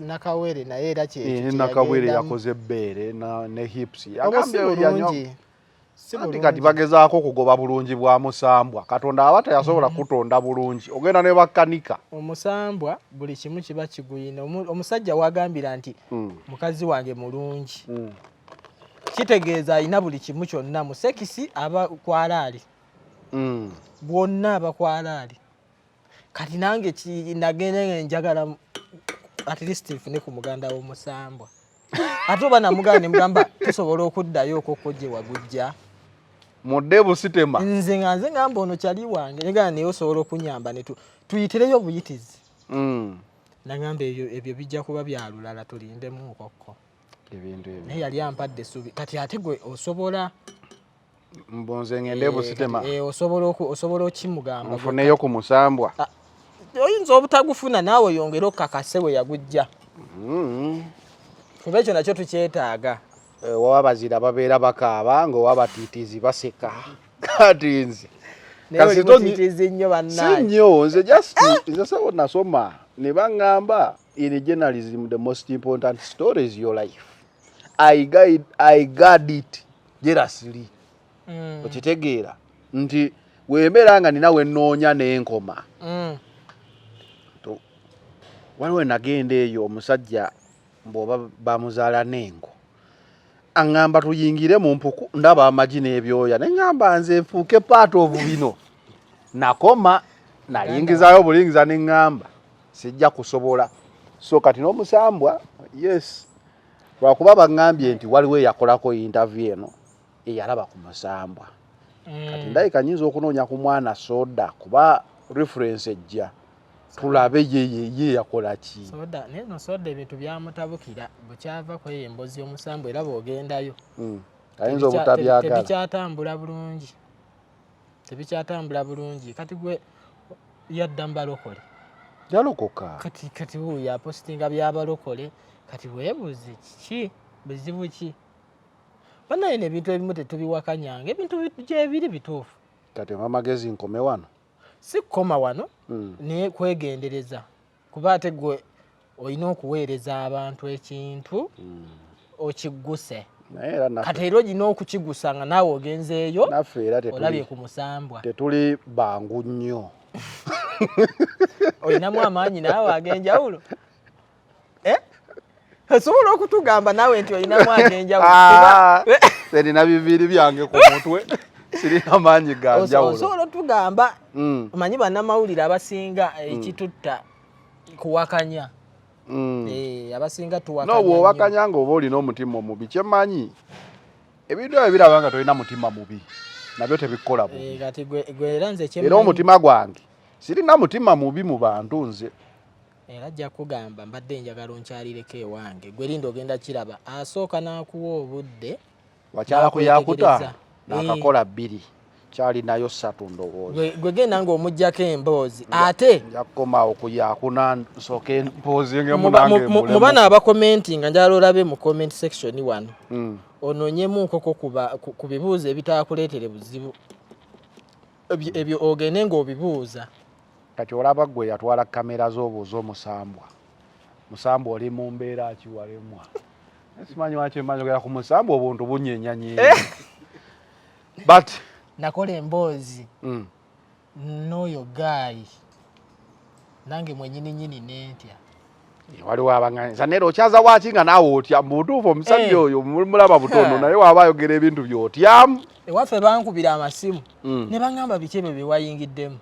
Nakawere, naye era kyekyo Eh, kye Nakawere yagendamu. yakoze ebbeere ne hips. Obwo si Yagambye yanywa bulungi, si Anti bulungi. kati bagezaako okugoba bulungi bwa musambwa. Katonda aba teyasobola kutonda bulungi, ogenda ne bakanika. Omusambwa buli kimu kiba kiguyina. Omusajja wagambira nti mukazi wange mulungi, kitegeeza alina buli kimu kyonna. Mu sex aba kwalaali, bwonna aba kwalaali. Kati nange nagenda nga njagala at least nfune ku muganda w'omusambwa, ate oba namuganda nemugamba tusobola okuddayo okwo gye wagujja. Mudde Busitema. Nze nga nze ngamba ono kyali wange, negamba naye osobola okunyamba ne tuyitireyo obuyitizi. Nagamba ebyo bijja kuba bya lulala, tulindemu nkokko. Ebintu ebyo. Naye yali ampadde essuubi. Kati ate gwe osobola Mbonze ngende Busitema. Osobola okimugamba. Nfuneyo ku musambwa. Oyinza obutagufuna naawe oyongere okakase we yagujja. Kuba ekyo nakyo tukyetaaga. Owabazira babeera bakaaba ng'owabatiitiizi baseka. Kati nze Naye oli mutiitiizi nnyo bannange. Si nnyo, nze just nze sebo nasoma ne baŋŋamba in journalism the most important story is your life. I guard it jealously. Okitegeera nti wembeera nga nina wennoonya n'enkoma. Waliwo nagenda eyo omusajja bw'oba bamuzaala n'engo. Aŋŋamba tuyingire mu mpuku ndaba amagi n'ebyoya ne ŋŋamba nze nfuuke part of bino. Nakoma nayingizaayo bulingiza ne ŋŋamba sijja kusobola. So kati n'omusambwa yes, lwakuba baŋŋambye nti waliwo eyakolako interview eno eyalaba ku musambwa. Kati ndabika nnyinza okunoonya ku mwana soda kuba reference ejja tulabe ye yakola ki. Soda naye no soda ebintu byamutabukira bwekyava ku eyo emboozi y'omusambwa era bw'ogendayo. Ayinza obutabyagala. Tebikyatambula bulungi. Tebikyatambula bulungi. Kati gwe yadda mu balokole. Yalokoka. Kati wuuyo apositinga by'abalokole. Kati weebuuze kiki buzibu ki? Bannaye n'ebintu ebimu tetubiwakanyanga, ebintu gyebiri bituufu. Kati amagezi nkome wano. Si kukoma wano, naye kwegendereza. Kuba ate gwe olina okuweereza abantu ekintu okigguse. Kati era olina okukigusa nga naawe ogenzeeyo olabye ku musambwa. Tetuli bangu nnyo. Olinamu amaanyi naawe ag'enjawulo. Osobola okutugamba naawe nti olinamu ag'enjawulo. Sirina biviiri byange ku mutwe. Sirina maanyi ga njawulo. Osobola otugamba, omanyi bannamawulire abasinga ekitutta kuwakanya. Abasinga tuwakanya. No, bw'owakanya ng'oba olina omutima omubi, kyemmanyi ebintu ebyo biraba nga tolina mutima mubi, nabyo tebikukola bubi. Kati gwe era nze kyemmanyi. Era omutima gwange sirina mutima mubi mu bantu nze. Era ajja kugamba mbadde njagala onkyalireko ewange, gwe linda ogenda kiraba. Asooka n'akuwa obudde. Wakyala ku yakuta n'akakola 2 kyalinayo 3 ndowooza. Gwe genda ng'omuggyako emboozi ate nja kukomaawo ku yakuna nsooke mpoozingemu nange mbulemu. Mu bano abakomentinga njagala olabe mu comment section wano. Onoonyemu nkoko ku bibuuzo ebitaakuleetere buzibu. Ebyo ogende ng'obibuuza. Kati olaba gwe yatwala kamera z'obuuza omusambwa. Musambwa oli mu mbeera ki walemwa? Simanyi lwaki mmanyi ogera ku musambwa obuntu bunyenyanyeenya. But nakola emboozi n'oyo gaayi nange mwennyini nnyini nentya. Waliwo abangamba nera okyaza waaki nga naawe otya? Mu butuufu omusajja oyo mulaba butono naye waba ayogera ebintu by'otyamu. Ewaffe bankubira amasimu ne baŋŋamba biki ebyo bye wayingiddemu.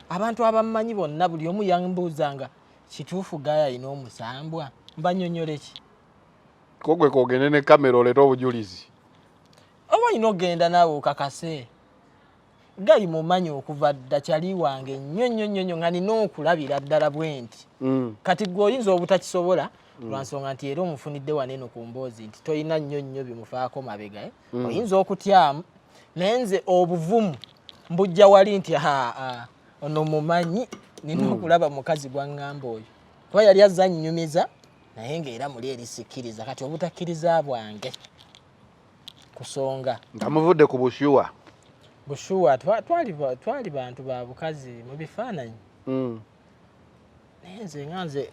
Abantu abammanyi bonna buli omu yambuuzanga kituufu gaayi alina omusambwa, mbannyonnyole ki? Ko gwe k'ogende ne kamera oleete obujulizi. Oba olina okugenda naawe okakase. Gayi mumanyi okuva dda kyali wange nnyo nnyo nnyo nnyo nga nina okulabira ddala bwe nti. Kati gwe oyinza obutakisobola lwa nsonga nti era omufunidde wano eno ku mboozi nti tolina nnyo nnyo bimufaako mabega. Oyinza okutyamu naye nze obuvumu mbujja wali nti haa ono mumanyi nina okulaba mukazi gwaŋŋamba oyo. Kuba yali azze annyumiza naye ng'era muli eri sikkiriza. Kati obutakkiriza bwange kusonga. Nga muvudde ku bushuwa. Bushuwa twali bantu ba bukazi mu bifaananyi. Naye nze nga nze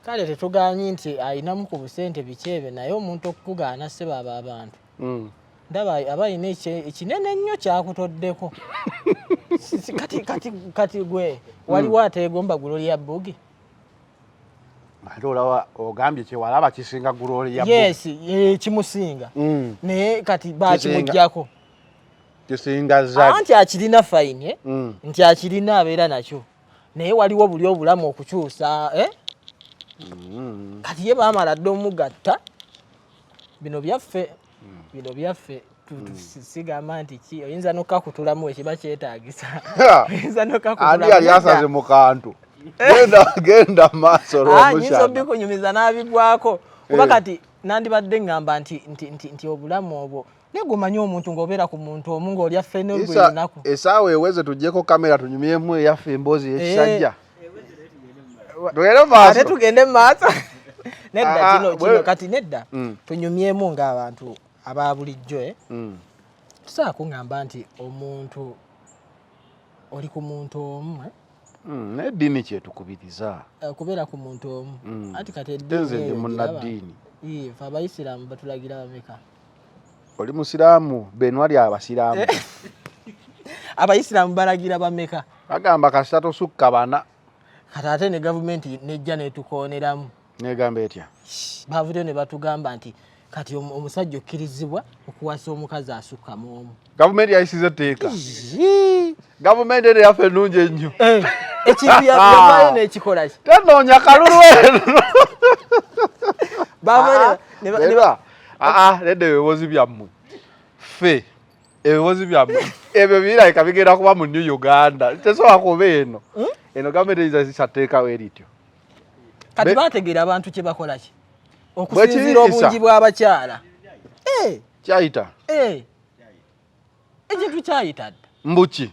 kale tetugaanyi nti alinamu ku busente biki ebyo naye omuntu okukugaana ssebo abo abantu. Ndaba aba alina ekinene ennyo kyakutoddeko. Kati gwe waliwo ateegomba Gloria Bugie? Ate olaba ogambye kye walaba kisinga Gloria Bugie. Yes, kimusinga. Naye kati bakimuggyako. Kisinga Zari. Anti akirina fine, nti akirina abeera nakyo. Naye waliwo buli obulamu okukyusa, Kati ye baamala dda omugatta. Bino byaffe, bino byaffe. Sigamba nti ki oyinza n'okukakutulamu ekiba kyetaagisa. Oyinza Ani n'okukakutulamu. yali asaze mu kantu? Genda, genda maaso. Ah, nyinza Rwomushana. obikunyumiza n'abigwako kuba Eh. kati nandibadde ŋŋamba nti obulamu obwo, naye gweomanyi omuntu ng'obeera ku muntu omu ng'olya ffene buli Isa, lunaku. Essaawa eweze, tuggyeko kamera tunyumyemu eyaffe emboozi ey'ekisajja. Tugende Ate maaso. tugende mu maaso? Nedda. Ah, Kino kino kati nedda. Tunyumyemu ng'abantu aba bulijjo, eh? Tusobola kuŋŋamba nti omuntu oli ku muntu omu, eh? Naye eddiini kyetukubiriza. Okubeera ku muntu omu. Anti kati Ate nze eddiini ndi eyo giraba. munnaddiini. Ii, ffe abayisiraamu batulagira bameka? Oli musiraamu? Benwali abasiraamu. Abayisiraamu balagira bameka? Bagamba kasita tosukka bana. Kati ate ne gavumenti nejja netukooneramu. Negamba etya? Bavuddeyo ne batugamba nti kati omusajja okkirizibwa okuwasa omukazi asukka mu omu. Gavumenti yayisiza etteeka. Gavumenti eno yaffe ennungi ennyo. Eh, ekintu yavaayo n'ekikola ki? Tenoonya kalulu eno. Bavaayo Aa, aa, nedda, ebibuuzi byammwe, ffe ebibuuzi byammwe ebyo birabika bigenda kuba mu New Uganda, tesobola kuba eno. Eno gavumenti eyinza zisa tteekawo erityo? Kati bategeera abantu kye bakola ki okusinziira Bwe kiri, obungi bw'abakyala. Eh, Kyayita. Eh, ekintu kyayita dda. Mbuki?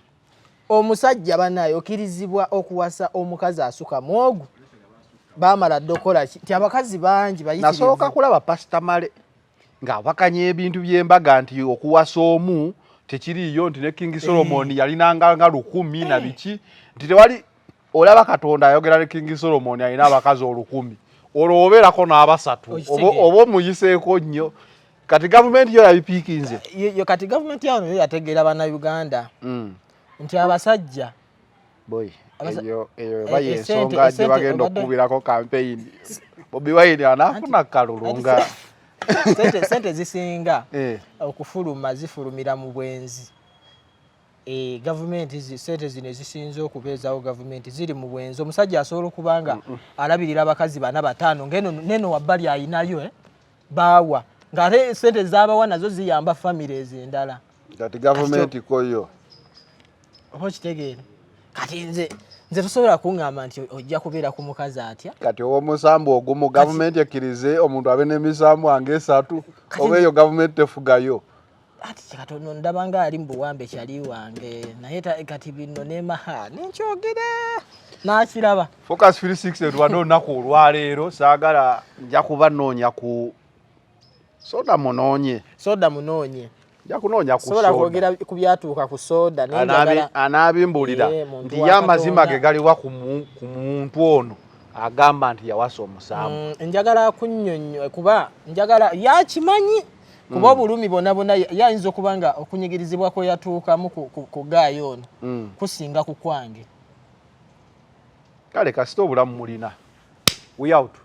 Omusajja banaye okkirizibwa okuwasa omukazi asuka mu ogu. Baamala dda okukola ki nti abakazi bangi Nasooka bayitirivu. Kulaba Pasita Male ng'awakanya ebintu by'embaga nti okuwasa omu tekiriiyo, nti ne King Solomon yalinanga nga 1000 na biki, nti tewali. Olaba Katonda ayogera ne King Solomon alina abakazi 1000, olwo obeerako n'abasatu Okitegeera. Oba omuyiseeko nnyo. Kati gavumenti yo yabipiikinze. Yo kati gavumenti yano yo yategeera Bannayuganda nti abasajja Boy, eyo Eh, eba yensonga gye bagenda okukubirako campaign. Bobi Wine anaafuna kalulu nga sente zisinga okufuluma zifulumira mu bwenzi. Eh, gavumenti sente zino ezisinze okubeezawo gavumenti ziri mu bwenzi. Omusajja asobola okuba nga alabirira abakazi bana, bataano, ngeno neno wabbali ayinayo, eh, baawa ng'ate sente zabawa nazo ziyamba families endala. Kati gavumenti koyo. Oba okitegeera? Kati nze tosobola kuŋŋamba nti ojja kubeera ku mukazi atya. Kati ow'omusambu ogumu, gavumenti ekkirize omuntu abe n'emisambu nga esatu? Oba eyo gavumenti tefugayo? Ati katono ndaba nga ali mu buwambe kyali wange, naye kati bino nemaha nenkyogera n'akiraba. Focus 360 tubadde olunaku olwaleero. Saagala, nja kuba noonya ku soda, munoonye. Soda munoonye. Nja kunoonya ku sobola soda. Kwogera ku byatuuka ku soda, naye njagala Anaabimbulira Eh, muntu nti wa ye amazima Katonda. ge galiwa ku muntu ono agamba nti yawasa omusambu. Njagala kunnyonnyo kuba njagala yakimanyi kuba obulumi bwonna bwonna yayinza okuba nga okunyigirizibwa kwe yatuukamu ku gaayo ono kusinga ku kwange. Kale kasita obulamu mulina. We out.